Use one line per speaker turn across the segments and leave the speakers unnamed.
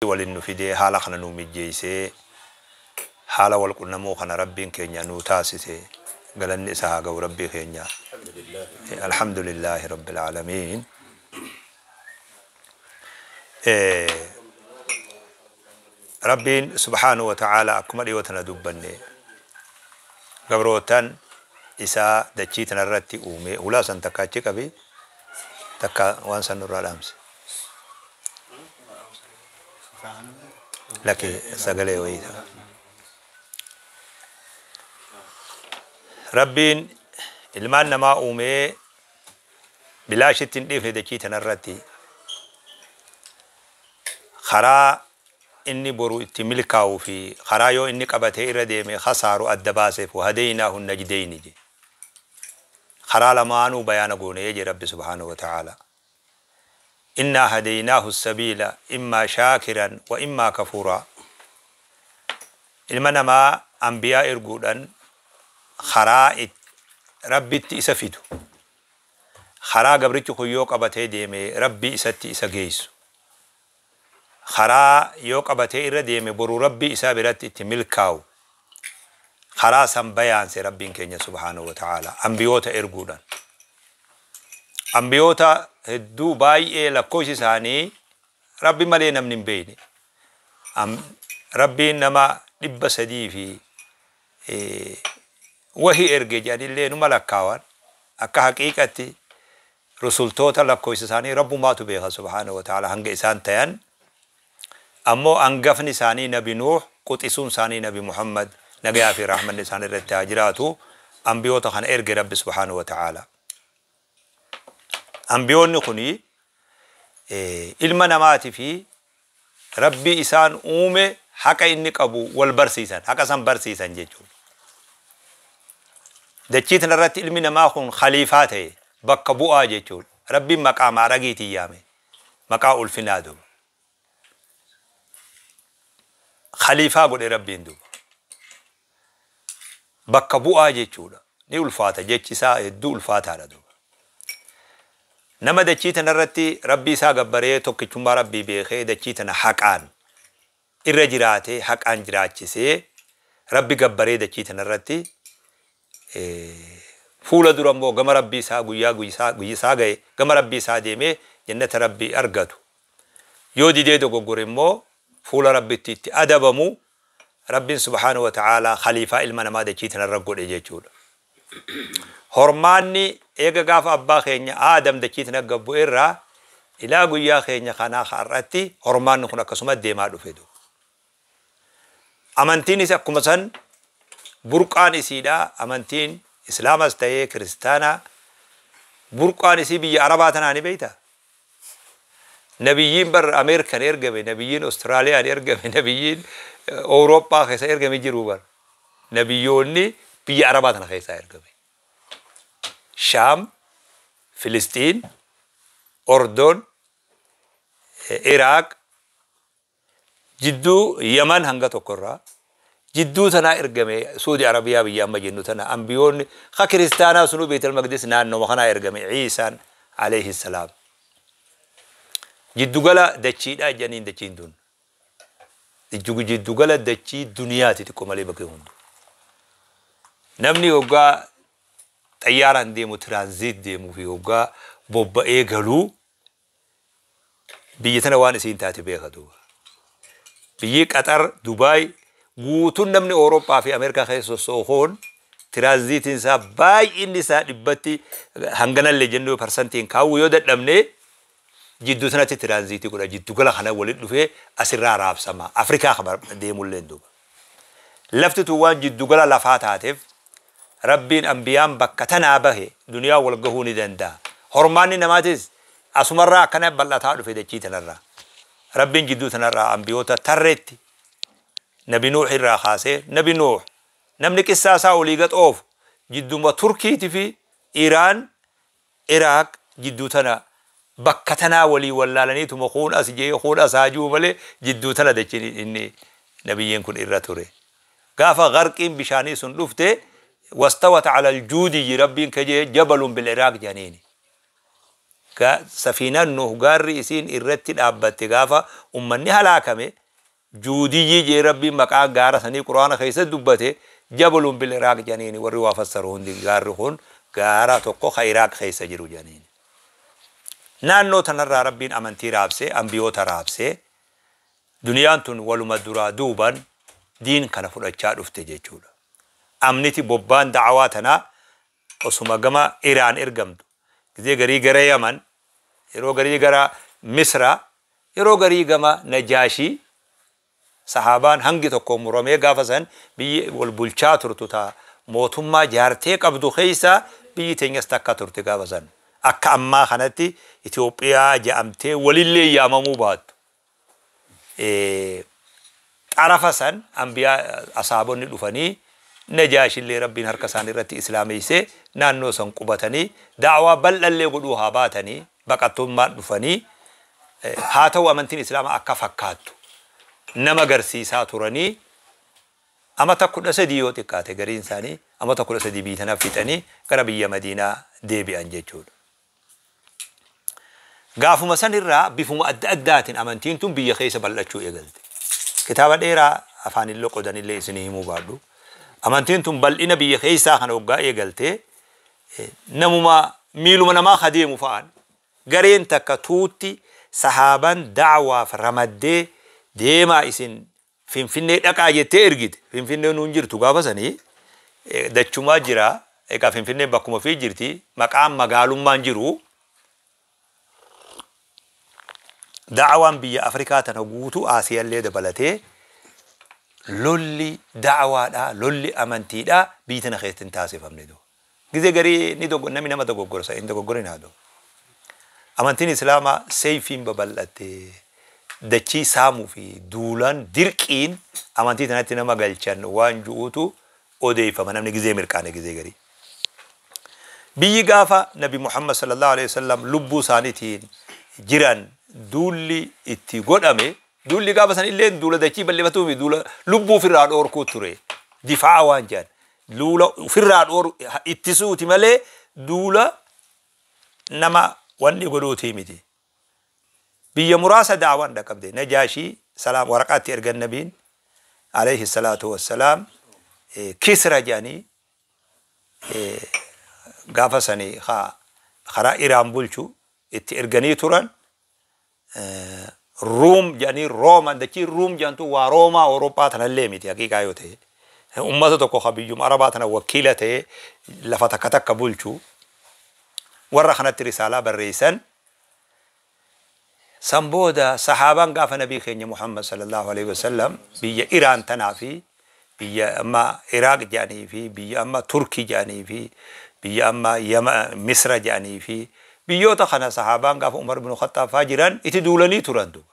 Waliin nu fidee haala kana nu mijjeessee, haala wal qunnamuu kana Rabbiin keenya nu taasise, galanni isaa haa ga'u Rabbii keenya. Alhamdulillaahi Rabbil Aalamiin. Rabbiin subhaanahu wa ta'ala akkuma dhiyoo tana dubbanne gabrootan isaa dachii tanarratti uume, hulaa san takka achi qabi, takka waan san nurraa dhaamse. Lakki, sagalee wayii ta'a. Rabbiin ilmaan namaa uumee bilaashitti hin dhiifne. Dachii tanarratti karaa inni boru itti milkaa'uu fi karaa yoo inni qabatee irra deeme khasaaru adda baaseef, wahadeynaahu najdeyni je, karaa lamaanuu bayaana goonee je Rabbi subhaanahu wa ta'ala. Innaa hadeynaahu sabiila immaa shaakiran wa immaa kafuuraa. Ilma namaa anbiyaa erguudhaan karaa Rabbitti isa fidu, karaa gabrichi kun yoo qabatee deeme Rabbii isatti isa geessu, karaa yoo qabatee irra deeme boru Rabbii isaa biratti itti milkaa'u, karaa san bayaanse Rabbiin keenya subhaanahu wa ta'ala ambiyoota erguudhaan. Ambiyoota hedduu baay'ee lakkoofsi isaanii Rabbi malee namni hin beekne. Rabbiin nama 300 fi wahi erge jedhanillee numa lakkaawan. Akka haqiiqatti rusultoota lakkoofsa isaanii Rabbumaatu beeka subhaanahu wa ta'ala hanga isaan tayan. Ammoo hangafni isaanii Nabi Nuuh, quxisuun isaanii Nabi Muhammad, nagayaa fi rahmanni isaan irratti haa jiraatu. Ambiyoota kana erge Rabbi subhaanahu wa ta'ala. Ambiyoonni kuni ilma namaatii fi Rabbi isaan uume haqa inni qabu wal barsiisan, haqa san barsiisan jechuudha. Dachii tanarratti ilmi namaa kun khaliifaa ta'e, bakka bu'aa jechuudha. Rabbiin maqaa maaragiitiin yaame, maqaa ulfinaa duuba. Khaliifaa godhe Rabbiin duuba. Bakka bu'aa jechuudha. Ni ulfaata, jechi isaa hedduu ulfaataadha duuba. Nama dachii tanarratti Rabbii isaa gabbaree, tokkichummaa Rabbii beekee, dachii tana haqaan irra jiraatee, haqaan jiraachisee, Rabbi gabbaree, dachii tanarratti fuula dura immoo gama Rabbii isaa guyyaa guyyaa gahe gama Rabbii isaa deemee jannata Rabbii argatu. Yoo didee dogoggore immoo fuula Rabbitti itti adabamu. Rabbiin subhaanahu wa ta'ala khaliifaa ilma namaa dachii tanarra godhe jechuudha. Hormaanni eega gaafa abbaa keenya Aadam dachii tana gabbu irraa ilaa guyyaa keenya kanaa har'atti hormaanni kun akkasuma deemaa dhufe duuba. Amantiinis akkuma san burqaan isiidha. Amantiin Islaamas ta'ee Kiristaanaa burqaan isii biyya Arabaa tanaa ni beektaa? Nabiyyiin bar Ameerikaan ergame, nabiyyiin Austraaliyaan ergame, nabiyyiin Awurooppaa keessa ergame jiru bar. Nabiyyoonni biyya Arabaa tana keessaa ergame. Shaam, Filistiin, Ordon, Iraaq, jidduu Yaman hanga tokkorraa jidduu tanaa ergame. Suudi Arabiyaa biyya amma jennu tana ambiyoonni ka kiristaanaa sunuu Beetal Maqdis naannoma kanaa ergame Iisaan alayhi salaam. Jiddugala dachiidhaa jedhaniin dachiin tun. Jiddugala dachii duniyaati xiqqoo malee bakki hundu. Namni hoggaa xayyaaraan deemu, transit deemuu fi hoggaa bobba'ee galuu biyya tana waan isiin taate beeka duuba. Biyyi Qaxar, Dubaay guutuun namni Awurooppaa fi Ameerikaa keessa sossoohuun transitiin isaa baay'inni isaa dhibbatti hanganallee jennuu parsantiin kaawwu yoo dadhabne jidduu sanatti transitii godha, jiddugala kana walitti dhufee asirraa raabsama. Afrikaa deemullee duuba. Lafti tun waan jiddugala lafaa taateef Rabbiin ambiyaan bakka tanaa bahe duniyaa wal gahuu ni danda'a. Hormaanni namaatis asumarraa akkana bal'ataa dhufe dachii tanarraa. Rabbiin jidduu tanarraa ambiyoota tarreetti Nabi Nuux irraa kaasee. Nabi Nuux namni qissaa isaa olii gad oofu jidduma Turkiitii fi Iraan, Iraaq jidduu tana bakka tanaa walii wallaalaniituma kuun as jee kuun as haa jiru malee jidduu tana dachiin inni nabiyyiin kun irra ture. Gaafa garqiin bishaanii sun dhufte, wastawat ala aljuudiyyi Rabbiin kajee jabalun bil Iraaq jedhaniini. Safiinaan Nuh gaarri isiin irratti dhaabbatte gaafa ummanni halaakame Juudiyyii jee Rabbiin maqaa gaara sanii Quraana keessa dubbate, jabalun bil Iraaq jedhaniini warri waa fassaru hundi, gaarri kun gaara tokko ka Iraaq keessa jiru jedhaniini. Naannoo tanarraa Rabbiin amantii raabsee, ambiyoota raabsee, duniyaan tun waluma duraa duuban diin kana fudhachaa dhufte jechuudha. Amniti bobbaan da'awaa tanaa osuma gama Iraan ergamtu, gizee garii gara Yaman, yeroo garii gara Misra, yeroo garii gama Najaashii, sahaabaan hangi tokko muramee gaafa san biyyi wal bulchaa turtu ta mootummaa jaartee qabdu keessa biyyi teenyas takka turte gaafa san. Akka ammaa kanatti Itoophiyaa je'amtee walillee yaamamuu baattu. Xarafa san ambiyaa asaabonni dhufanii Najaashillee Rabbiin harka isaanii irratti islaameessee naannoo san qubatanii da'awaa bal'allee godhuu haa baatanii baqattummaan dhufanii, haa ta'u amantiin islaamaa akka fakkaattu nama agarsiisaa turanii amata 13 yoo xiqqaate gariin isaanii amata 13 biyya tana fixanii gara biyya Madiinaa deebi'an jechuudha. Gaafuma sanirraa bifuma adda addaatiin amantiin tun biyya keessa bal'achuu eegalte. Kitaaba dheeraa afaanillee qodanillee isinii himuu baadhu. Amantiin tun bal'ina biyya keessaa kana waggaa eegaltee namuma miiluma namaa kadeemu fa'aan gareen takka tuutti sahaaban da'waaf ramaddee deemaa isin Finfinnee dhaqaa jettee ergite. Finfinnee nuun jirtu gaafa sanii dachumaa jira. Egaa Finfinneen bakkuma fi jirti. Maqaan magaalummaan jiru. Da'awaan biyya Afrikaa tana guutuu Aasiyaallee dabalatee lolli da'awaadhaa, lolli amantiidhaa biyyi tana keessatti hin taasifamne. Gizee garii ni namni nama dogoggorsa, hin dogoggorin haa ta'u. Amantiin Islaamaa seeyfiin babal'atte, dachii saamuu fi duulaan dirqiin amantii tanatti nama galchan waan ju'uutu odeeffama namni gizee mirqaane gizee garii. Biyyi gaafa Nabi Muhammad sallallahu alaihi wasallam lubbuu isaaniitiin jiran duulli itti godhame, duulli gaafa san illee duula dachii bal'ifatuu fi duula lubbuu ofirraa dhoorkuu ture. Difaa'a waan jedhan. Duula ofirraa dhoor ittisuuti malee duula nama wanni godhuutii miti. Biyya muraasa da'awaan dhaqqabde. Najaashii salaam waraqaatti ergan nabiin alayhi salaatu wassalaam, Kisra jedhanii gaafa sanii karaa Iraan bulchu itti erganii turan. Ruum jedhanii Rooma, dachii Ruum jedhamtu waa Roomaa Awurooppaa tanallee miti haqiiqaa yoo ta'e. Ummata tokko ka biyyuma Arabaa tana wakiila ta'e lafa takka takka bulchu. Warra kanatti risaalaa barreessan. San booda sahaabaan gaafa nabii keenya Muhammad sallallahu alaihi wasallam biyya Iraan tanaa fi biyya amma Iraaq jedhanii fi biyya amma Turkii jedhanii fi biyya amma Misra jedhanii fi biyyoota kana sahaabaan gaafa Umar ibn Khattaab faa jiran itti duulanii turan duuba.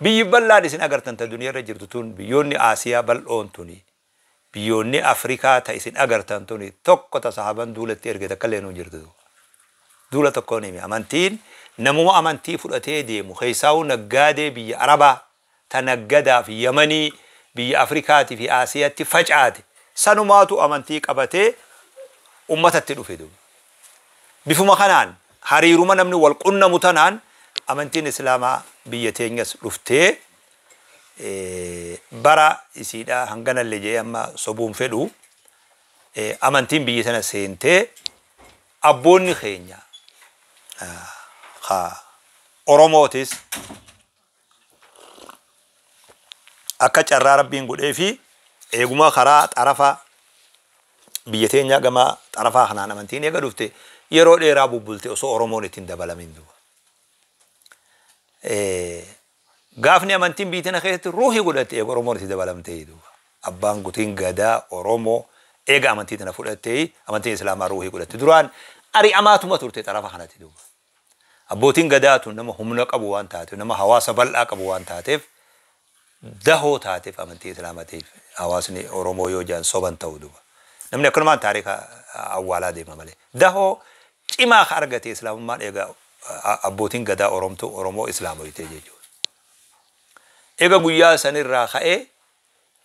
Biyyi bal'aan isin agartan ta duniyaa irra jirtu tun, biyyoonni Aasiyaa bal'oon tuni, biyyoonni Afrikaa ta isin agartan tuni, tokko ta sahaabaan duulatti erge takka illee nuun jirtu. Duula tokkoon himi, amantiin namuma amantii fudhatee deemu keessaa'uu naggaadee biyya Arabaa ta naggadaa fi Yamanii biyya Afrikaatii fi Aasiyaatti facaate sanumaatu amantii qabatee ummatatti dhufe duuba. Bifuma kanaan hariiruma namni wal qunnamu tanaan amantiin Islaamaa biyya teenyas dhuftee bara isiidhaa hanganallee jedhee amma sobuun fedhu, amantiin biyya tana seentee abboonni keenya ka Oromootis akka carraa Rabbiin godhee fi eeguma karaa xarafa biyya teenyaa gama xarafaa kanaan amantiin eega dhufte yeroo dheeraa bubbulte osoo Oromoon ittiin dabalamin duuba. Gaafni amantiin biyya tana keessatti ruuhii godhatte eega Oromoon itti dabalamtee duuba. Abbaan gutiin gadaa Oromoo eega amantii tana fudhattee amantiin Islaamaa ruuhii godhatte. Duraan ari'amaatuma turte xarafa kanatti duuba. Abbootiin gadaa tun nama humna qabu waan taateef, nama hawaasa bal'aa qabu waan taateef, dahoo taateef amantii Islaamaatiif hawaasni Oromoo yoo jedhan soban ta'u duuba. Namni akkanumaan taarika awwaalaa deema malee. Dahoo cimaa ka argate Islaamummaan eega abbootiin gadaa Oromtuu Oromoo Islaamoyitee jechuudha. Eega guyyaa sanirraa ka'ee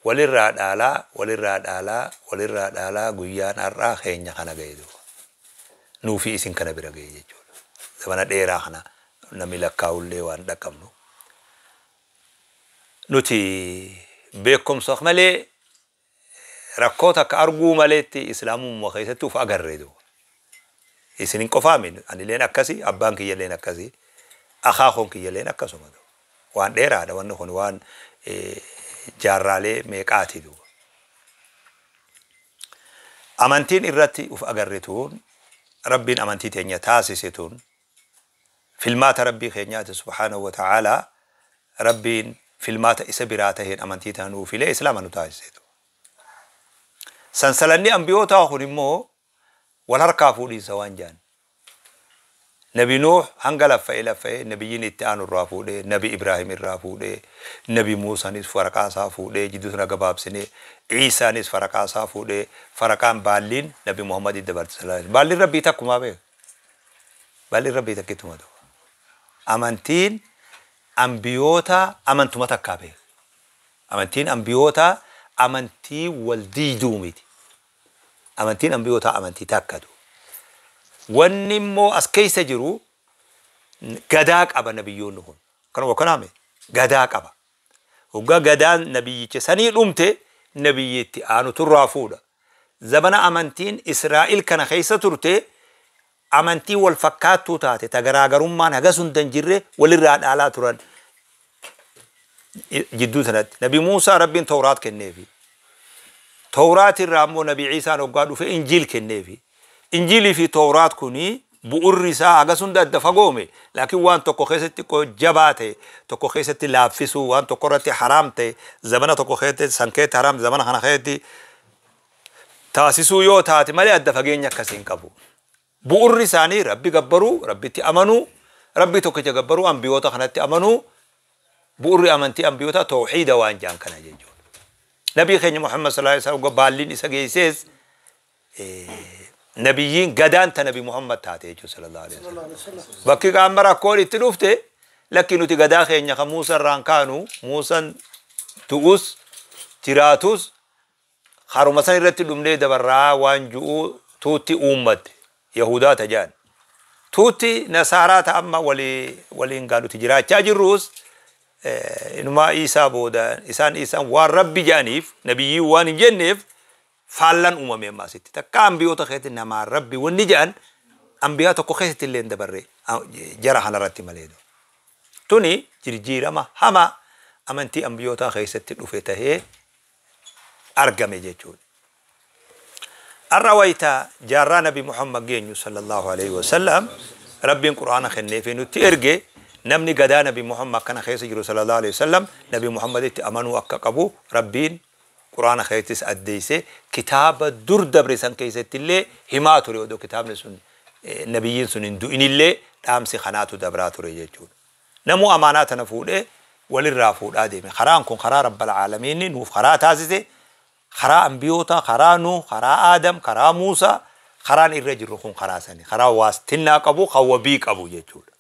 walirraa dhaalaa, walirraa dhaalaa, walirraa dhaalaa guyyaan har'aa keenya kana ga'e duuba. Nuufi isin kana bira ga'e jechuudha. Zamana dheeraa kana namni lakkaa'ullee waan dhaqqabnu. Nuti beekumsa malee, rakkoo takka arguu maleetti islaamummaa keessatti uf agarre duuba. Isin hin qofaamin, anilleen akkasi, abbaan kiyyalleen akkasi, akaakoon kiyyalleen akkasuma duuba. Waan dheeraadha wanni kun, waan jaarraalee meeqaati duuba. Amantiin irratti uf agarre tuun, rabbiin amantii teenya taasise tun, filmaata rabbii keenyaati subhaanahu wa ta'aalaa. Rabbiin filmaata isa biraa taheen amantii tana nuu filee islaama nu taasisetu. Sansalanni ambiyootaa kun immoo wal harkaa fuudhiinsa waan jaan. Nabi Nuuh hanga laffa'ee laffa'ee nabiyyiin itti aanu irraa fuudhee, Nabi Ibraahim irraa fuudhee, Nabi Muusaanis faraqaa isaa fuudhee, jidduu sana gabaabsinee, Iisaanis faraqaa isaa fuudhee, faraqaan baalliin Nabi Muhammad dabarte. Baalliin rabbii takkumaa beeka. Baalliin rabbii takkituma ta'u. Amantiin ambiyoota amantuma takkaa beeka. Amantiin ambiyoota amantii wal diiduu miti. Amantiin ambiyoota amantii takkatu. Wanni immoo as keessa jiru gadaa qaba nabiyyoonni kun. Kanuma kanaame gadaa qaba. Hoggaa gadaan nabiyyicha sanii dhumte, nabiyyitti aanu turraa fuudha. Zamana amantiin Israa'il kana keessa turte amantii wal fakkaattuu taate, ta garaagarummaan hagas hunda hin jirre walirraa dhaalaa turan jidduu sanatti. Nabi Muusaa rabbiin Tawraat kenneefi. Tawraat irraa immoo Nabi Iisaan hoggaa dhufe Injiil kenneefi. Injiilii fi Tawraat kuni bu'urri isaa hagas hunda adda fagoome, laakiin waan tokko keessatti xiqqoo jabaa ta'e, tokko keessatti laaffisuu, waan tokko irratti haraam ta'e zamana tokko keessatti, san keessatti haraam zamana kana keessatti taasisuu yoo taate malee adda fageenya akkasii hin qabu. Bu'urri isaanii rabbi gabbaruu, rabbitti amanuu, rabbi tokkicha gabbaruu, ambiyoota kanatti amanuu, bu'urri amantii ambiyoota tawxiida waan jaan kana jechuudha. Nabii keenya Muhammad sallallahu alaihi wasallam baalliin isa geessees nabiyyiin gadaan ta Nabi Muhammad taate jechuudha sallallahu alaihi wasallam. Bakki qaama rakkoon itti dhufte, lakki nuti gadaa keenya kan Muusaa irraan kaanu, Muusaan du'us jiraatus haruma san irratti dhumnee dabarraa waan ju'uu tuutti uummatte Yahudaa tajaan. Tuutti Nasaaraa ta amma waliin gaa nuti jiraachaa jirrus inumaa Iisaa booda isaan isaan waan rabbi jedhaniif nabiyyii waan hin jenneef faallan uumame amma asitti. Takka ambiyoota keessatti namaan rabbi wanni jedhan ambiyaa tokko keessatti illee hin dabarre jara kanarratti malee. Tuni jijjiirama hamaa amantii ambiyootaa keessatti dhufe tahee argame jechuudha. Har'a wayita jaarraa Nabi Muhammad geenyu sallallahu alaihi wasallam, rabbiin quraana kenneefii nutti erge. Namni gadaa Nabi Muhammad kana keessa jiru sallallahu alaihi wasallam Nabi Muhammaditti amanuu akka qabu rabbiin quraana keessattis addeesse, kitaaba dur dabre san keessatti illee himaa ture. Odoo kitaabni sun nabiyyiin sun hin du'inillee dhaamsi kanaatu dabraa ture jechuudha. Namuu amaanaa tana fuudhee walirraa fuudhaa deeme. Karaan kun karaa rabbal aalamiinni nuuf karaa taasise, karaa ambiyoota, karaa Nuh, karaa Aadam, karaa Muusaa, karaan irra jirru kun karaa sani, karaa waastinnaa qabu, kan wabii qabu jechuudha.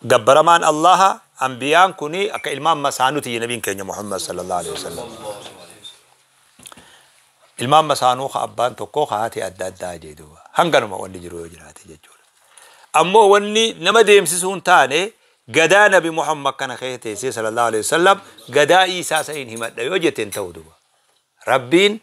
Gabbaramaan Allaha, ambiyaan kuni akka ilmaan masaanuti. Nabiin keenya Muhammad sallallahu alaihi wasallam ilmaan masaanuu ka abbaan tokko ka haati adda addaa jee duuba. Hanganuma wanni jiru yoo jiraate jechuudha. Ammoo wanni nama deemsisuu hin taane, gadaa Nabi Muhammad kana keessa teessee sallallahu alaihi wasallam gadaa Iisaa sa'iin himadha yoo jette hin ta'u duuba. Rabbiin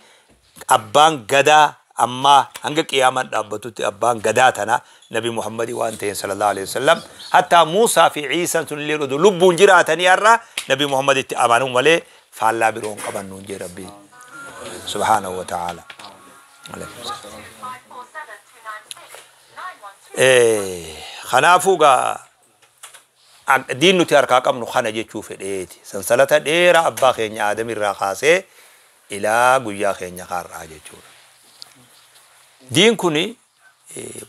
abbaan gadaa ammaa hanga qiyaamaan dhaabbatutti abbaan gadaa tana Nabi Muhammadi waan ta'een sallallahu alaihi wasallam, hattaa Muusaa fi Iisaan sun illee odoo lubbuun jiraatanii har'a Nabi Muhammaditti amanuu malee faallaa biroo hin qabannuun jee rabbiin subhaanahu wa ta'ala. Kanaafuu gaa diin nuti harkaa qabnu kana jechuu fedheeti. Sansalata dheeraa abbaa keenya Aadamirraa kaasee ilaa guyyaa keenya har'aa jechuudha. Diin kuni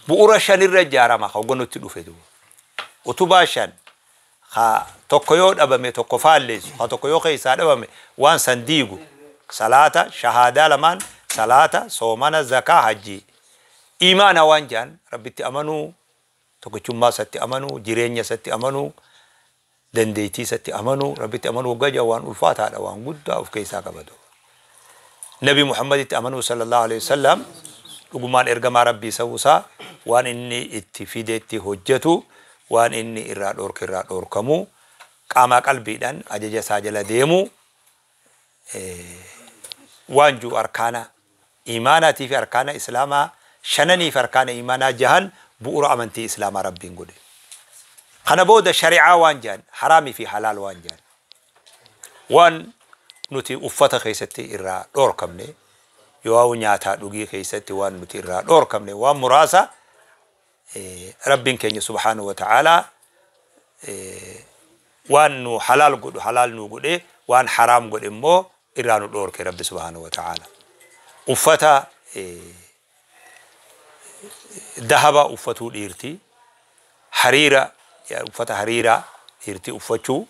bu'uura shanirra ijaarama ka hogganutti dhufe duuba. Utubaa shan ka tokko yoo dhabame tokko faalleessu, ka tokko yoo keessaa dhabame waan san diigu: salaata, shahaadaa lamaan, salaata, soomana, zakaa, hajjii. Imaana waan jaan, rabbitti amanuu, tokkichummaa isatti amanuu, jireenya isatti amanuu, dandeettii isatti amanuu. Rabbitti amanuu waggaa jaan waan ulfaataadha, waan guddaa of keessaa qabatu. Nabi Muhammaditti amanuu sallallahu alaihi wasallam, dhugumaan ergamaa rabbii ta'uusaa waan inni itti fidetti hojjetu, waan inni irraa dhoorke irraa dhoorkamu, qaamaa qalbiidhaan ajaja isaa jala deemu, waan jiru arkaana imaanaatii fi arkaana islaamaa shananii fi arkaana imaanaa jahan bu'uura amantii islaamaa Rabbiin godhe. Kana booda shari'aa waan jahan, haraamii fi halaal waan jahan, waan nuti uffata keessatti irraa dhoorkamne, yoo nyaataa dhugii keessatti waan nuti irraa dhoorkamne waan muraasa Rabbiin keenya subhaanahu wa ta'aalaa waan nu halaal godhu halaal nu godhe, waan haraam godhe immoo irraa nu dhoorke Rabbi subhaanahu wa ta'aalaa. Uffata dahaba uffatuu dhiirti, hariira, uffata hariiraa dhiirti uffachuu,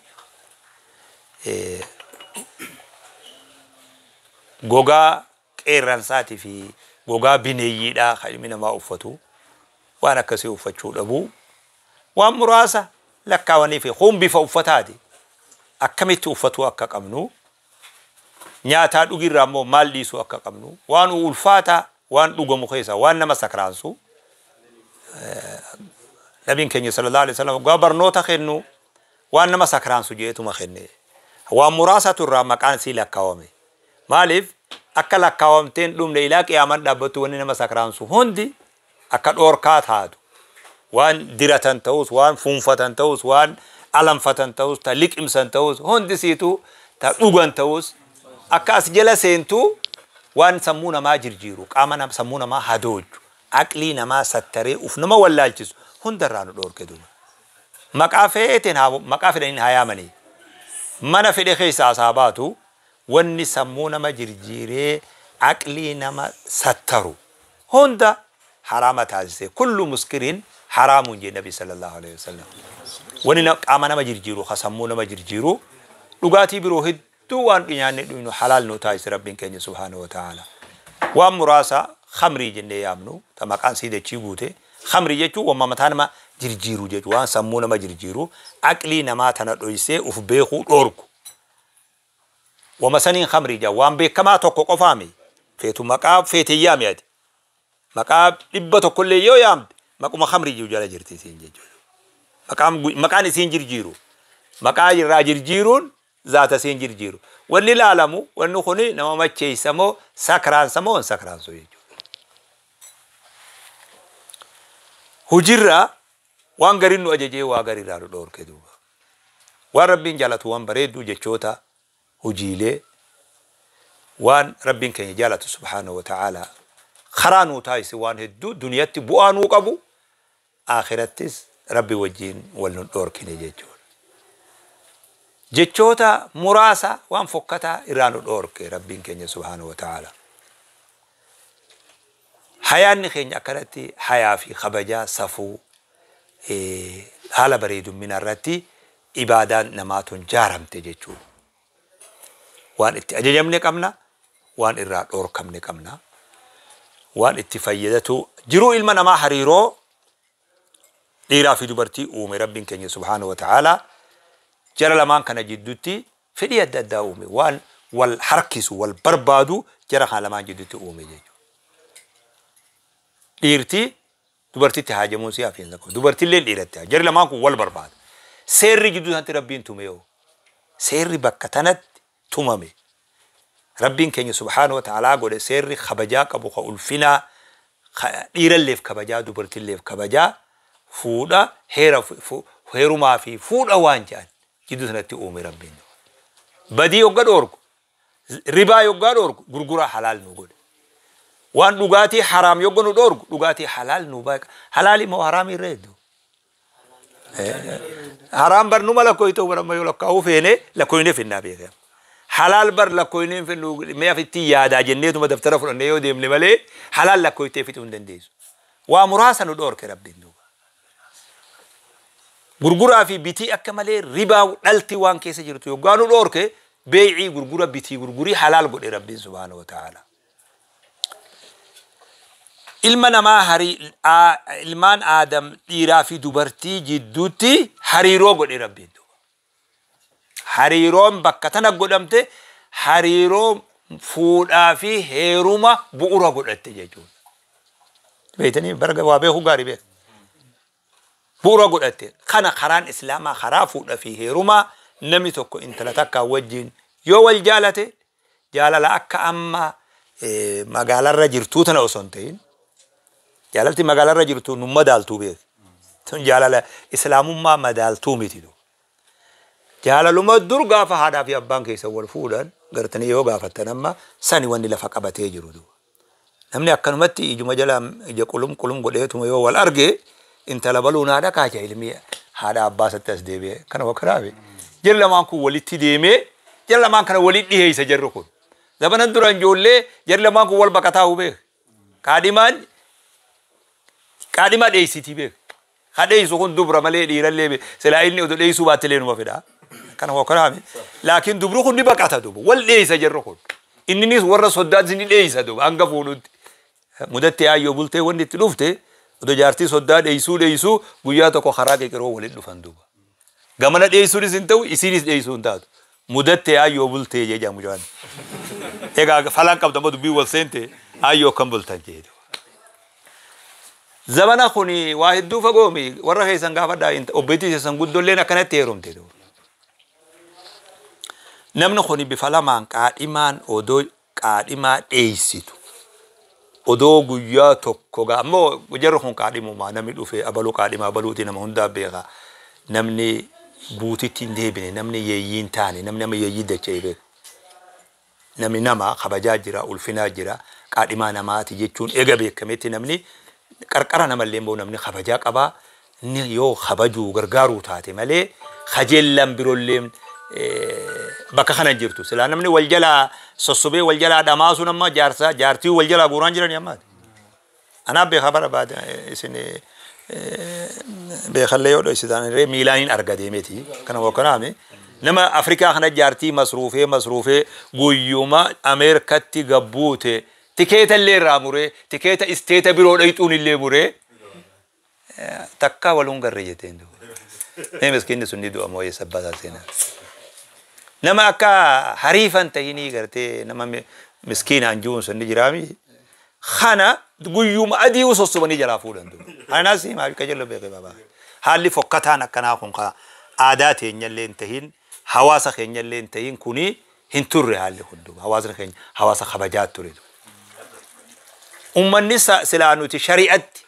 gogaa qeerransaatii fi gogaa bineeyyiidhaa kan ilmi namaa uffatu waan akkasii uffachuu dhabuu, waan muraasa lakkaawanii fi kun bifa uffataati akkamitti uffatuu akka qabnu, nyaataa dhugirraa immoo maal dhiisuu akka qabnu, waan ulfaataa waan dhugamu keessa waan nama sakraansu Nabiin keenya sallallahu alaihi wasallam waggaa barnoota kennu waan nama sakraansu jeetuma kenne, waan muraasatu irraa maqaan sii lakkaawame. Maaliif akka lakkaawamteen dhumne ilaa qiyaaman dhaabbattu wanni nama sakraansu hundi akka dhoorkaa taatu, waan diratan ta'us, waan fuunfatan ta'us, waan alanfatan ta'us, ta liqimsan ta'us, hundi siitu ta dhugan ta'us akka as jala seentu waan sammuu namaa jirjiiru, qaama sammuu namaa hadoochu, aqlii namaa sattaree uf nama wallaalchisu hundarraa nu dhoorke duuba. Maqaa feeteen maqaa fedhaniin haa yaamanii, mana fedhe keessaa as haa baatu, wanni sammuu nama jirjiiree aqlii nama sattaru hunda haraama taasise. Kullu muskiriin haraamuun jee Nabi sallallahu alaihi wasallam. Wanni qaama nama jirjiiru, ka sammuu nama jirjiiru, dhugaatii biroo hedduu waan nyaanne dhugnu halaal nu taasise Rabbiin keenya subhaanahu wa ta'ala. Waan muraasa khamrii jennee yaamnu, ta maqaan sii dachii guute. Khamrii jechuun waan mataa nama jirjiiru jechuudha, waan sammuu nama jirjiiru, aqlii namaa tana dhoysee uf beekuu dhoorku. Wama saniin khamrii jaa waan beekamaa tokko qofaami. Feetu maqaa feetee yaami ati. Maqaa 100 illee yoo yaamte maquma khamrii jiru jala jirti isiin jechuudha. Maqaan isiin jirjiiru. Maqaa irraa jirjiiruun zaata isiin jirjiiru. Wanni ilaalamu wanni kuni nama macheessa moo sakraansa moo hin sakraansu jechuudha. Hujirraa waan gariin nu ajajee waa gariirraa nu dhoorke duuba. Waan Rabbiin jaalatu waan bareedduu jechoota hojiilee waan Rabbiin keenya jaalatu subhaanahu wa ta'aalaa karaa nuu taasise waan hedduu duniyatti bu'aa nuu qabu, akhirattis Rabbi wajjiin wal nu dhoorkine jechuudha. Jechoota muraasa waan fokkataa irraa nu dhoorke Rabbiin keenya subhaanahu wa ta'aalaa. Hayaanni keenya akkanatti hayaa fi kabajaa safuu haala bareedummina irratti ibaadaan namaa tun jaaramte jechuudha. Waan itti ajajamne qabna, waan irraa dhoorkamne qabna, waan itti fayyadatu jiruu ilma namaa hariiroo dhiiraa fi dubartii uume Rabbiin keenya subhaanahu wa ta'aalaa jara lamaan kana jidduutti fedhii adda addaa uume, waan wal harkisu wal barbaadu jara kana lamaan jidduutti uume jechuudha. Dhiirti dubartitti haajamuun si hafiinsa qabu, dubartillee dhiiratti jarri lamaan kun wal barbaada. Seerri jidduu sanatti Rabbiin tume yoo seerri bakka tanatti tumame Rabbiin keenya subhaanahu wa ta'aalaa godhe seerri kabajaa qabu ka ulfinaa dhiiralleef kabajaa dubartilleef kabajaa fuudha heera heerumaa fi fuudha waan jedhan jidduu sanatti uume Rabbiin. Badii yogga dhoorgu, ribaa yoggaa dhoorgu, gurguraa halaal nu godhe. Waan dhugaatii haraam yogga nu dhoorgu, dhugaatii halaal nu baqa. Halaali moo haraam irra hedduu? Haraam bar numa lakkooytuu bara yoo lakkaa'uu feene lakkooyinee finnaa beekama. Halaal bar lakkooyinee finnu mee afitti yaadaa jenneetuma daftara fudhannee yoo deemne malee halaal lakkooytee fixuu hin dandeessu. Waa muraasa nu dhoorke Rabbiin duuba. Gurguraa fi bitii akka malee ribaa dhalti waan keessa jirtu yoggaa nu dhoorke beey'ii gurgura bitii gurgurii halaal godhe Rabbiin subhaanahu wa ta'ala. Ilma namaa ilmaan Aadam dhiiraa fi dubartii jidduutti hariiroo godhe Rabbiin duuba. Hariiroon bakka tana godhamte hariiroo fuudhaa fi heeruma bu'uura godhatte jechuudha. Beeytanii bara waa beekuu gaarii beeka. Bu'uura godhatte kana karaan islaamaa karaa fuudha fi heerumaa namni tokko intala takkaa wajjin yoo wal jaalate jaalala akka amma magaalarra jirtuu tana osoo hin ta'in jaalalti magaalarra jirtu nu madaaltuu beeka. Tun jaalala islaamummaa madaaltuu miti. Jaalaluma dur gaafa haadhaa fi abbaan keessa wal fuudhan gartanii yoo gaafattan amma sani wanni lafa qabatee jiru. Namni akkanumatti ijuma jala ija qulum qulum godheetuma yoo wal arge intala baluun haadha kaacha ilmi haadha abbaa isatti as deebi'e kana wakkaraabe. Jarri lamaan kun walitti deemee jarri lamaan kana walitti dhiheessa jarri kun. Zabanan dura ijoollee jarri lamaan kun wal baqataa beek. Kaadhimaan kaadhimaa dheessitii beek. Ka dheessu kun dubra malee dhiirallee beek. Silaa inni oduu dheessuu baattelee numa fedha. Kana wakkaraabe. Laakiin dubri kun ni baqata duuba. Wal dheessa jarri kun. Inninis warra soddaatti ni dheessa duuba hanga fuudhutti. Mudatti aayyoo bultee wanni itti dhufte odoo jaartii soddaa dheessuu dheessuu guyyaa tokko karaa qeqeroo walitti dhufan duuba. Gamana dheessuunis hin ta'u isiinis dheessuu hin taatu. Mudattee aayyoo bultee jee mucaan. Egaa falaan qabdu amma dubbii wal seente aayyoo akkam bultan jee. Zabana kuni waa hedduu fagoomi warra keessan gaafadhaa obboleettii keessan guddoolleen akkanatti heerumte. Namni kuni bifa lamaan qaadhimaan odoo qaadhimaa dheessitu. Odoo guyyaa tokko gaa ammoo jarri kun qaadhimumaa namni dhufe abaluu qaadhimaa abaluuti nama hundaa beeka. Namni guutitti hin deebine namni yeeyyii hin taane namni nama yeeyyii dacha'e beeka. Namni nama kabajaa jira ulfinaa jira qaadhimaa namaati jechuun eega beekametti namni qarqara namallee immoo namni kabajaa qabaa inni yoo kabajuu gargaaruu taate malee kajeellaan biroollee bakka kana jirtu. Silaa namni wal jalaa sossobee wal jalaa dhamaasuun amma jaarsaa jaartii wal jalaa guuraan jirani ammaati. Anaaf beekaa barbaade isin beekallee yoo dho'isitan irree miilaan hin arga deemeeti. Kana hokkanaame nama Afrikaa kana jaartii masruufee masruufee guyyuma Ameerikatti gabbuute tikeeta illee irraa muree tikeeta isteeta biroo dhayxuun illee muree takkaa waluun garree jetteen duuba. Mee miskiinni sun ni du'a mooyee sabbaataa seenaa. Nama akka hariifan tahinii gartee nama miskiinaan jiruun sun ni jiraami. Kana guyyuma adii sossobanii jalaa fuudhan duuba. Kanaas maal qajeello beekee baabaa. Haalli fokkataan akkanaa kun aadaa teenyallee hin tahin hawaasa keenyallee hin tahin kuni hin turre haalli kun duuba. Hawaasni keenya hawaasa kabajaa ture. Uummanni silaa nuti shari'atti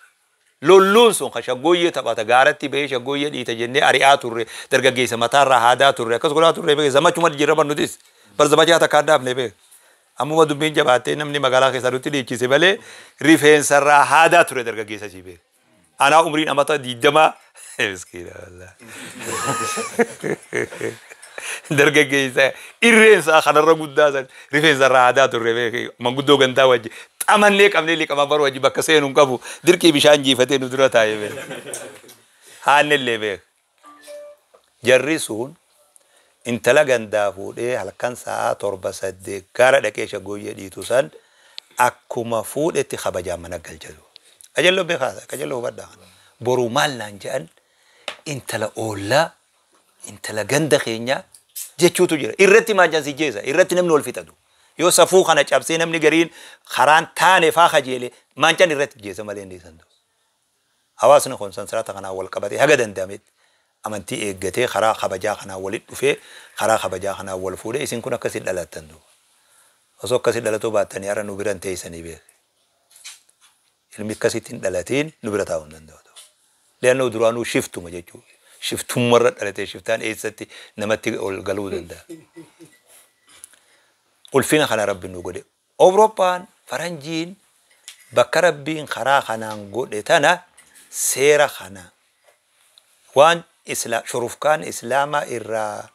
lolluun sun ka shaggooyyee taphata gaaratti bahee shaggooyyee dhiita jennee ari'aa turre dargaggeessa mataarraa haadaa turre akkas godhaa turre beekee zamachuma jijjiirama nutis bar zamachaa takka addaafne beek. Ammuma dubbiin jabaattee namni magaalaa keessaa nutti dhiichise malee rifeensarraa haadaa ture dargaggeessa sii beek. Anaa umriin amata 20 miskiina wallaahi. Dargaggeessa irreensaa kanarra guddaa san rifeensarraa haadaa turre beek manguddoo gandaa wajji xamannee qabnee liqama baruu wajji bakka seenu hin qabu dirqii bishaan jiifatee nu dura taa'ee beek. Haannillee beek. Jarri sun intala gandaa fuudhee halkan sa'a 7 8 gaara dhaqee shaggooyyee dhiitu san akkuma fuudhetti kabajaan mana galchatu. Qajeelloo beekaa qajeelloo hubadhaa. Boruu maal naan jedhan intala oollaa intala ganda keenyaa jechuutu jira. Irratti maal si jeessa irratti namni wal fixatu. Yoo safuu kana cabsee namni gariin karaan taane faa kajeele maancan irratti jeessa malee hin dhiisan. Hawaasni kun sansalata kanaan wal qabatee haga danda'ametti amantii eeggatee karaa kabajaa kanaan walitti dhufee karaa kabajaa kanaan wal fuudhee isin kun akkasitti dhalattan duuba. Osoo akkasitti dhalatuu baattanii har'a nu biran teessanii beeku. Ilmi akkasitti hin dhalatiin nu bira taa'uu hin danda'u. Leannoo duraanuu shiftuma jechuudha. Shiftummarra dhalatee shiftaan eessatti namatti ol galuu danda'a. Ulfina kana rabbiin nu godhe. Awurooppaan faranjiin bakka rabbiin karaa kanaan godhe tana seera kana waan shurufkaan islaamaa irraa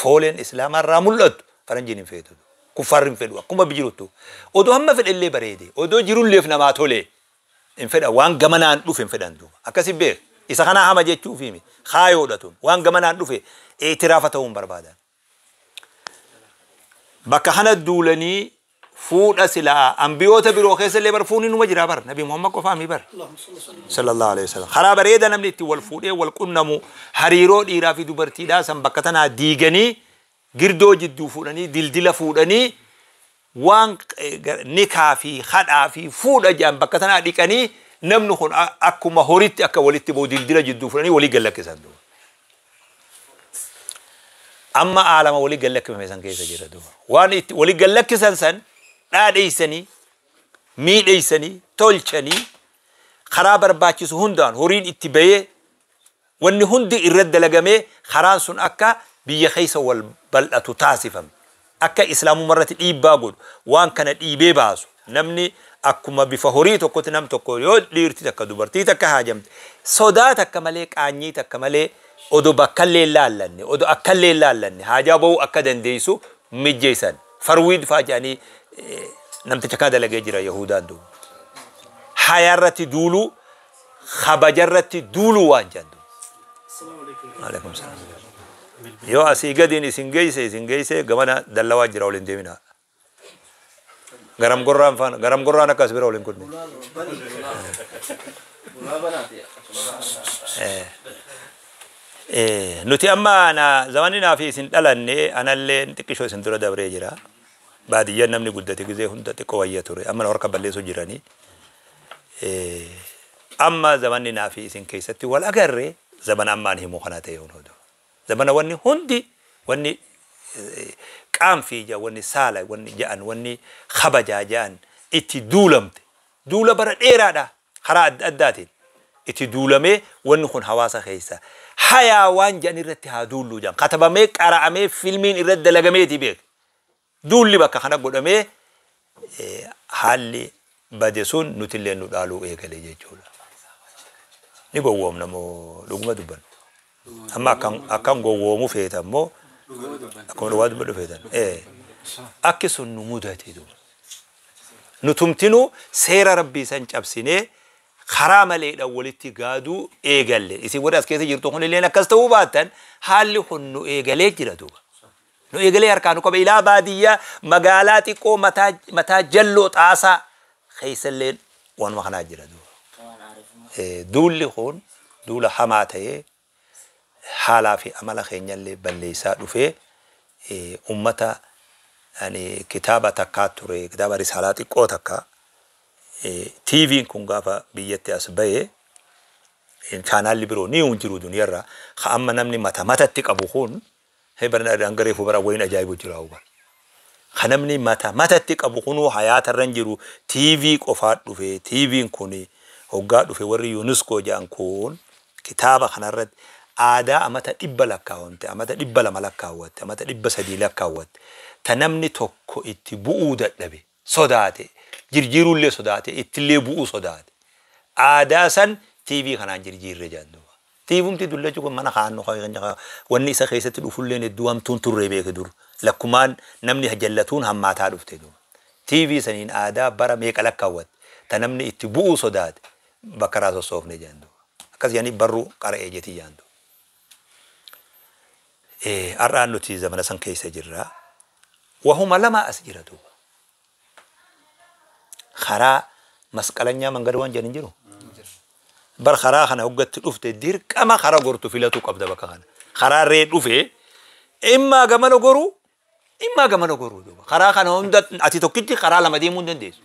fooleen islaamaa irraa mul'atu faranjiin hin feetu. Kuffaarri hin fedhu akkuma jiruttu. Odoo hamma fedhellee bareede odoo jirulleef namaa tole hin fedhan waan gamanaan dhufe hin fedhan duuba. Akkasi beek isa kanaa hama jechuuf himi kaayoodha tun waan gamanaan dhufe itiraafa ta'uu hin barbaadan. Bakka kana duulanii fuudha silaa ambiyoota biroo keessallee bar fuunni numa jira bar Nabi Muhammad qofaa mi bar sallallahu alaihi wasallam. Karaa bareeda namni itti wal fuudhee wal qunnamu hariiroo dhiiraa fi dubartiidhaa san bakka tanaa diiganii girdoo jidduu fuudhanii dildila fuudhanii waan nikaa fi hadhaa fi fuudha jedhan bakka tanaa dhiqanii Namni kun akkuma horitti akka walitti ba'u dildila jidduu fudhanii walii gallakkisan duuba. Amma aalama walii gallakkifame san keessa jira duuba. Waan itti walii gallakkisan san dhaadheessanii, miidheessanii, tolchanii, karaa barbaachisu hundaan horiin itti bahee, wanni hundi irratti dalagamee, karaan sun akka biyya keessa wal bal'atu taasifame. Akka islaamummaa irratti dhiibbaa godhu, waan kana dhiibee baasu. Namni akkuma bifa horii tokkotti nam tokko yoo dhiirti takka dubartii takka haajamte, sodaa takka malee, qaanyii takka malee, odoo bakkallee hin laallanne, odoo akkallee hin laallanne haajaa ba'uu akka dandeessu mijjeessan. Farwiid fa'aa jedhanii namticha kana dalagee jira Yahudaan duuba. Hayaa irratti duuluu, kabaja irratti duuluu waan jedhan duuba. Alaikum salaam. Yoo asii gadiin isin geesse, isin geesse gamana dallawaa jira, waliin deeminaa. Garam gorraan faana, garam gorraan akkas bira waliin kunne. Nuti amma na zamanni naa fi isin dhalanne, anallee xiqqishoo isin dura dabree jira. Baadiyyaan namni guddate gizee hunda xiqqoo wayya ture. Amma na harka balleessu jiranii. Amma zamanni naa fi isin keessatti wal agarre zamana ammaan himuu kana ta'e hundi. Zamana wanni hundi, wanni qaanfii jedhan, wanni saala wanni jedhan, wanni kabajaa jedhan itti duulamte. Duula bara dheeraadha karaa adda addaatiin itti duulamee, wanni kun hawaasa keessa hayaa waan jedhan irratti haa duullu jedhan, katabamee, qara'amee, filmiin irratti dalagameeti beek. Duulli bakka kana godhamee, haalli bade sun nutillee nu dhaaluu eegale jechuudha. Ni gowwoomna moo dhuguma dubbanna? Amma akkan gowwoomu feetan moo akkuma dhugaa dubbadhu feetan? Akki sun nu mudate duuba. Nutumtinuu seera rabbii san cabsinee karaa maleedhaan walitti gaaduu eegalle. Isin warri as keessa jirtu kunilleen akkas ta'uu baattan, haalli kun nu eegalee jira duuba. Nu eegalee harkaa nu qaba. Ilaa baadiyyaa, magaalaa xiqqoo mataa jalloo xaasaa keessallee waanuma kanaa jira duuba. Duulli kun duula hamaa ta'ee haalaa fi amala keenyallee balleessaa dhufee, ummata kitaaba takkaa ture, kitaaba risaalaa xiqqoo takka. TV'n kun gaafa biyyatti as bahee, chaanaalli biroo ni hin jiru duniyarra. Ka amma namni mata matatti qabu kun bara hangareefu bara wayin ajaa'ibu jira bara. Ka namni mata matatti qabu kunuu hayaatarra hin jiru, TV qofaa dhufe. TV'n kun hoggaa dhufe, warri UNESCO jedhan kun kitaaba kanarratti aadaa amata 100 lakkaawwamte, amata 200 lakkaawwatte, amata 300 lakkaawwatte, ta namni tokko itti bu'uu dadhabe, sodaate, jirjiiruullee sodaate, ittillee bu'uu sodaate. Aadaa san TV kanaan jirjiirre jedhan duuba. TVumti dullachi kun mana kaannu wanni isa keessatti dhufulleen hedduu hamtuun turre beeke dur. Lakkumaan namni jallatuun hammaataa dhufte duuba. TV saniin aadaa bara meeqa lakkaawwatte, ta namni itti bu'uu sodaate, bakka irraa sossoofne jedhan duuba. Akkas jedhanii barruu qara'ee jetii jedhan duuba. Har'aan nuti zamana san keessa jirra. Wahuma lama as jira duuba. Karaa masqalanyaa mangada waan jedhan jiru. Bar karaa kana hoggatti dhufte, dirqama karaa gortu filatu qabda bakka kana. Karaa ree dhufe, immaa gamana goruu, immaa gamana goruu duuba. Karaa kana hunda ati tokkichi karaa lama deemuu hin dandeessu.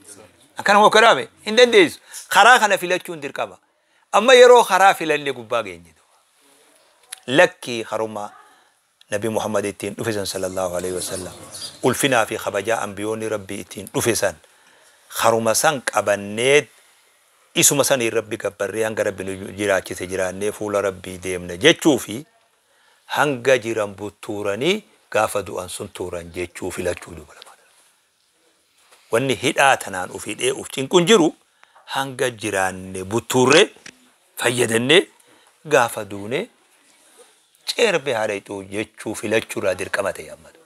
Akkana hokkadaame hin dandeessu. Karaa kana filachuun dirqama. Amma yeroo karaa filanne gubbaa geenye duuba. Lakkii, haruma Nabi Muhammad ittiin dhufe san, sallallahu alaihi wasallam, ulfinaa fi kabajaa ambiyoonni rabbii ittiin dhufe san, haruma san qabannee, isuma saniin rabbi gabbarree, hanga rabbi nu jiraachise jiraannee fuula rabbii deemna jechuu fi hanga jiran buttuuranii gaafa du'an sun tuuran jechuu filachuu duuba lamaan. Wanni hidhaa tanaan uf hidhee uf cinquun jiru, hanga jiraanne buttuurree fayyadannee gaafa duune ceerbe haadha jechuu filachuurraa dirqama ta'e ammatu.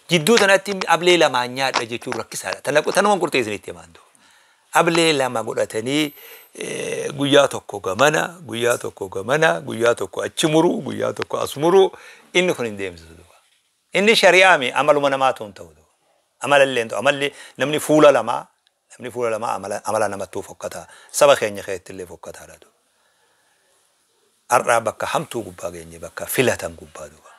Jidduu tanatti ablee lamaan nyaadha jechuun rakkisaadha. Tanuma qurxee isinitti himaan duuba. Ablee lama godhatanii guyyaa tokko gamana, guyyaa tokko gamana, guyyaa tokko achi muruu, guyyaa tokko as muruu, inni kun hin deemsisu duuba. Inni shari'aami amaluma namaatu hin ta'u duuba. Amalallee hin ta'u. Amalli namni fuula lamaa, namni fuula lamaa amala namattuu fokkataa. Saba keenya keessatti illee fokkataadha duuba. Har'aa bakka hamtuu gubbaa geenye, bakka filatan gubbaa duuba.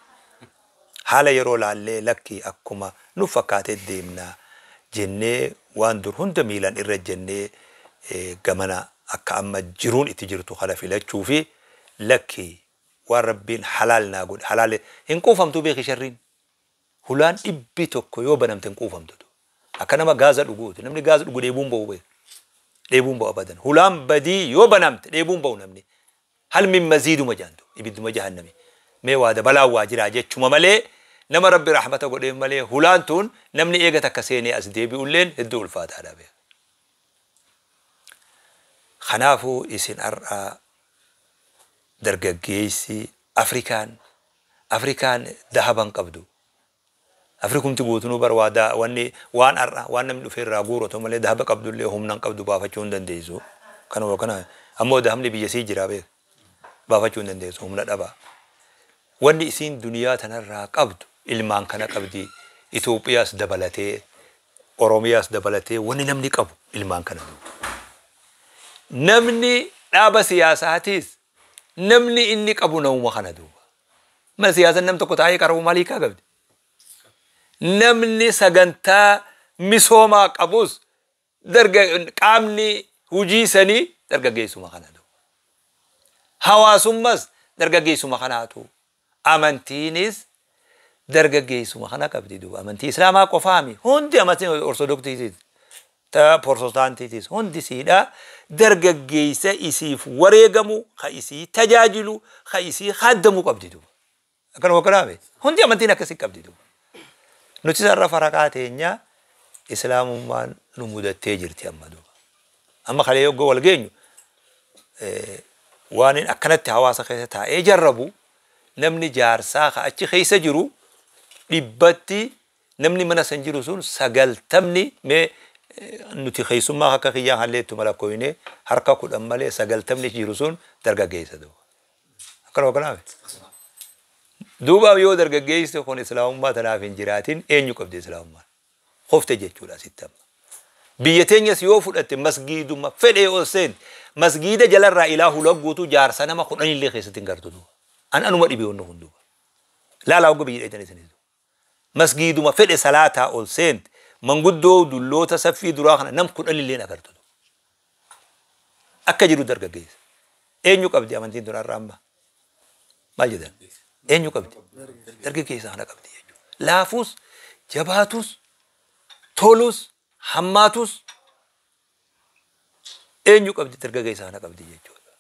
Haala yeroo laallee, lakkii, akkuma nu fakkaatee deemnaa jennee, waan dur hunda miilaan irra jennee Gamana akka amma jiruun itti jirtu kana filachuu fi lakki waan Rabbiin halaal naa godhe halaal hin quufamtu beeki sharriin. Hulaan 100 yoo banamte hin quufamtu. Akka nama gaaza dhuguuti. Namni gaaza dhugu dheebuun ba'u beeka. Dheebuun ba'u abadan. Hulaan badii yoo banamte dheebuun ba'u namni. Hal min maziiduma jaantu ibidduma jahannami. Mee waa dabalaa waa jiraa jechuma malee nama Rabbi rahmata godheef malee hulaan tun namni eega takka seenee as deebi'ulleen hedduu ulfaataadha beeka. Kanaafuu isin har'aa dargaggeessi Afrikaan dahaban qabdu. Afrikumti guutunuu bar wanni waan har'a waan namni dhufee irraa guuratu malee dahaba qabdullee humna hin qabdu baafachuu hin dandeessu. Kanuma kana ammoo dahabni biyya sii jira beeka. Baafachuu hin dandeessu humna dhabaa. Wanni isiin duniyaa tanarraa qabdu ilmaan kana qabdi. Itoophiyaas dabalatee Oromiyaas dabalatee wanni namni qabu ilmaan kana duuba. Namni dhaaba siyaasaatiis namni inni qabu namuma kana duuba. Mana siyaasan nam tokko taa'ee qarbu maalii kaa qabdi? Namni sagantaa misoomaa qabus qaamni hojii sanii dargaggeessuma kana duuba. Hawaasummas dargaggeessuma kanaatu. Amantiinis dargaggeessuma kana qabdi duuba. Amantii Islaamaa qofaami. Hundi amantii Ortodoksiitis, Protestaantiitis hundi siidha. Dargaggeessa isiif wareegamu, ka isii tajaajilu, ka isii haaddamu qabdi duuba. Akkanuma kanaame hundi amantiin akkasii qabdi duuba. Nuti sarara faraqaa teenya Islaamummaan nu mudattee jirti amma duuba. Amma kalee yoggoo wal geenyu waan akkanatti hawaasa keessa taa'ee jarrabu namni jaarsaa ka achi keessa jiru 100tti namni mana san jiru sun 90 mee nuti keessummaa akka kiyyaa halleettu malakkoyne harka 10 malee 90 jiru sun dargaggeessa duuba. Akkanuma kanaaf. Duuba yoo dargaggeessi kun Islaamummaa tanaaf hin jiraatin eenyu qabdi Islaamummaan? Qofte jechuudha sitti amma. Biyya teenyas yoo fudhatte masgiiduma fedhee ol seente masgiida jalarraa ilaa hula guutuu jaarsa nama 10 illee keessatti hin gartu duuba. An anuma dhibee wanni kun duuba. Laalaa hogga biyya dheetan isinis. Masgiiduma fedhe salaataa ol seente manguddoo dulloota saffii duraa kana nam 10 illee agartu. Akka jiru dargaggeessa. Eenyu qabdi amantiin tun har'a amma? Maal jedhan? Eenyu qabdi? Dargaggeessa kana qabdi jechuudha. Laafus, jabaatus, tolus, hammaatus eenyu qabdi? Dargaggeessa kana qabdi jechuudha.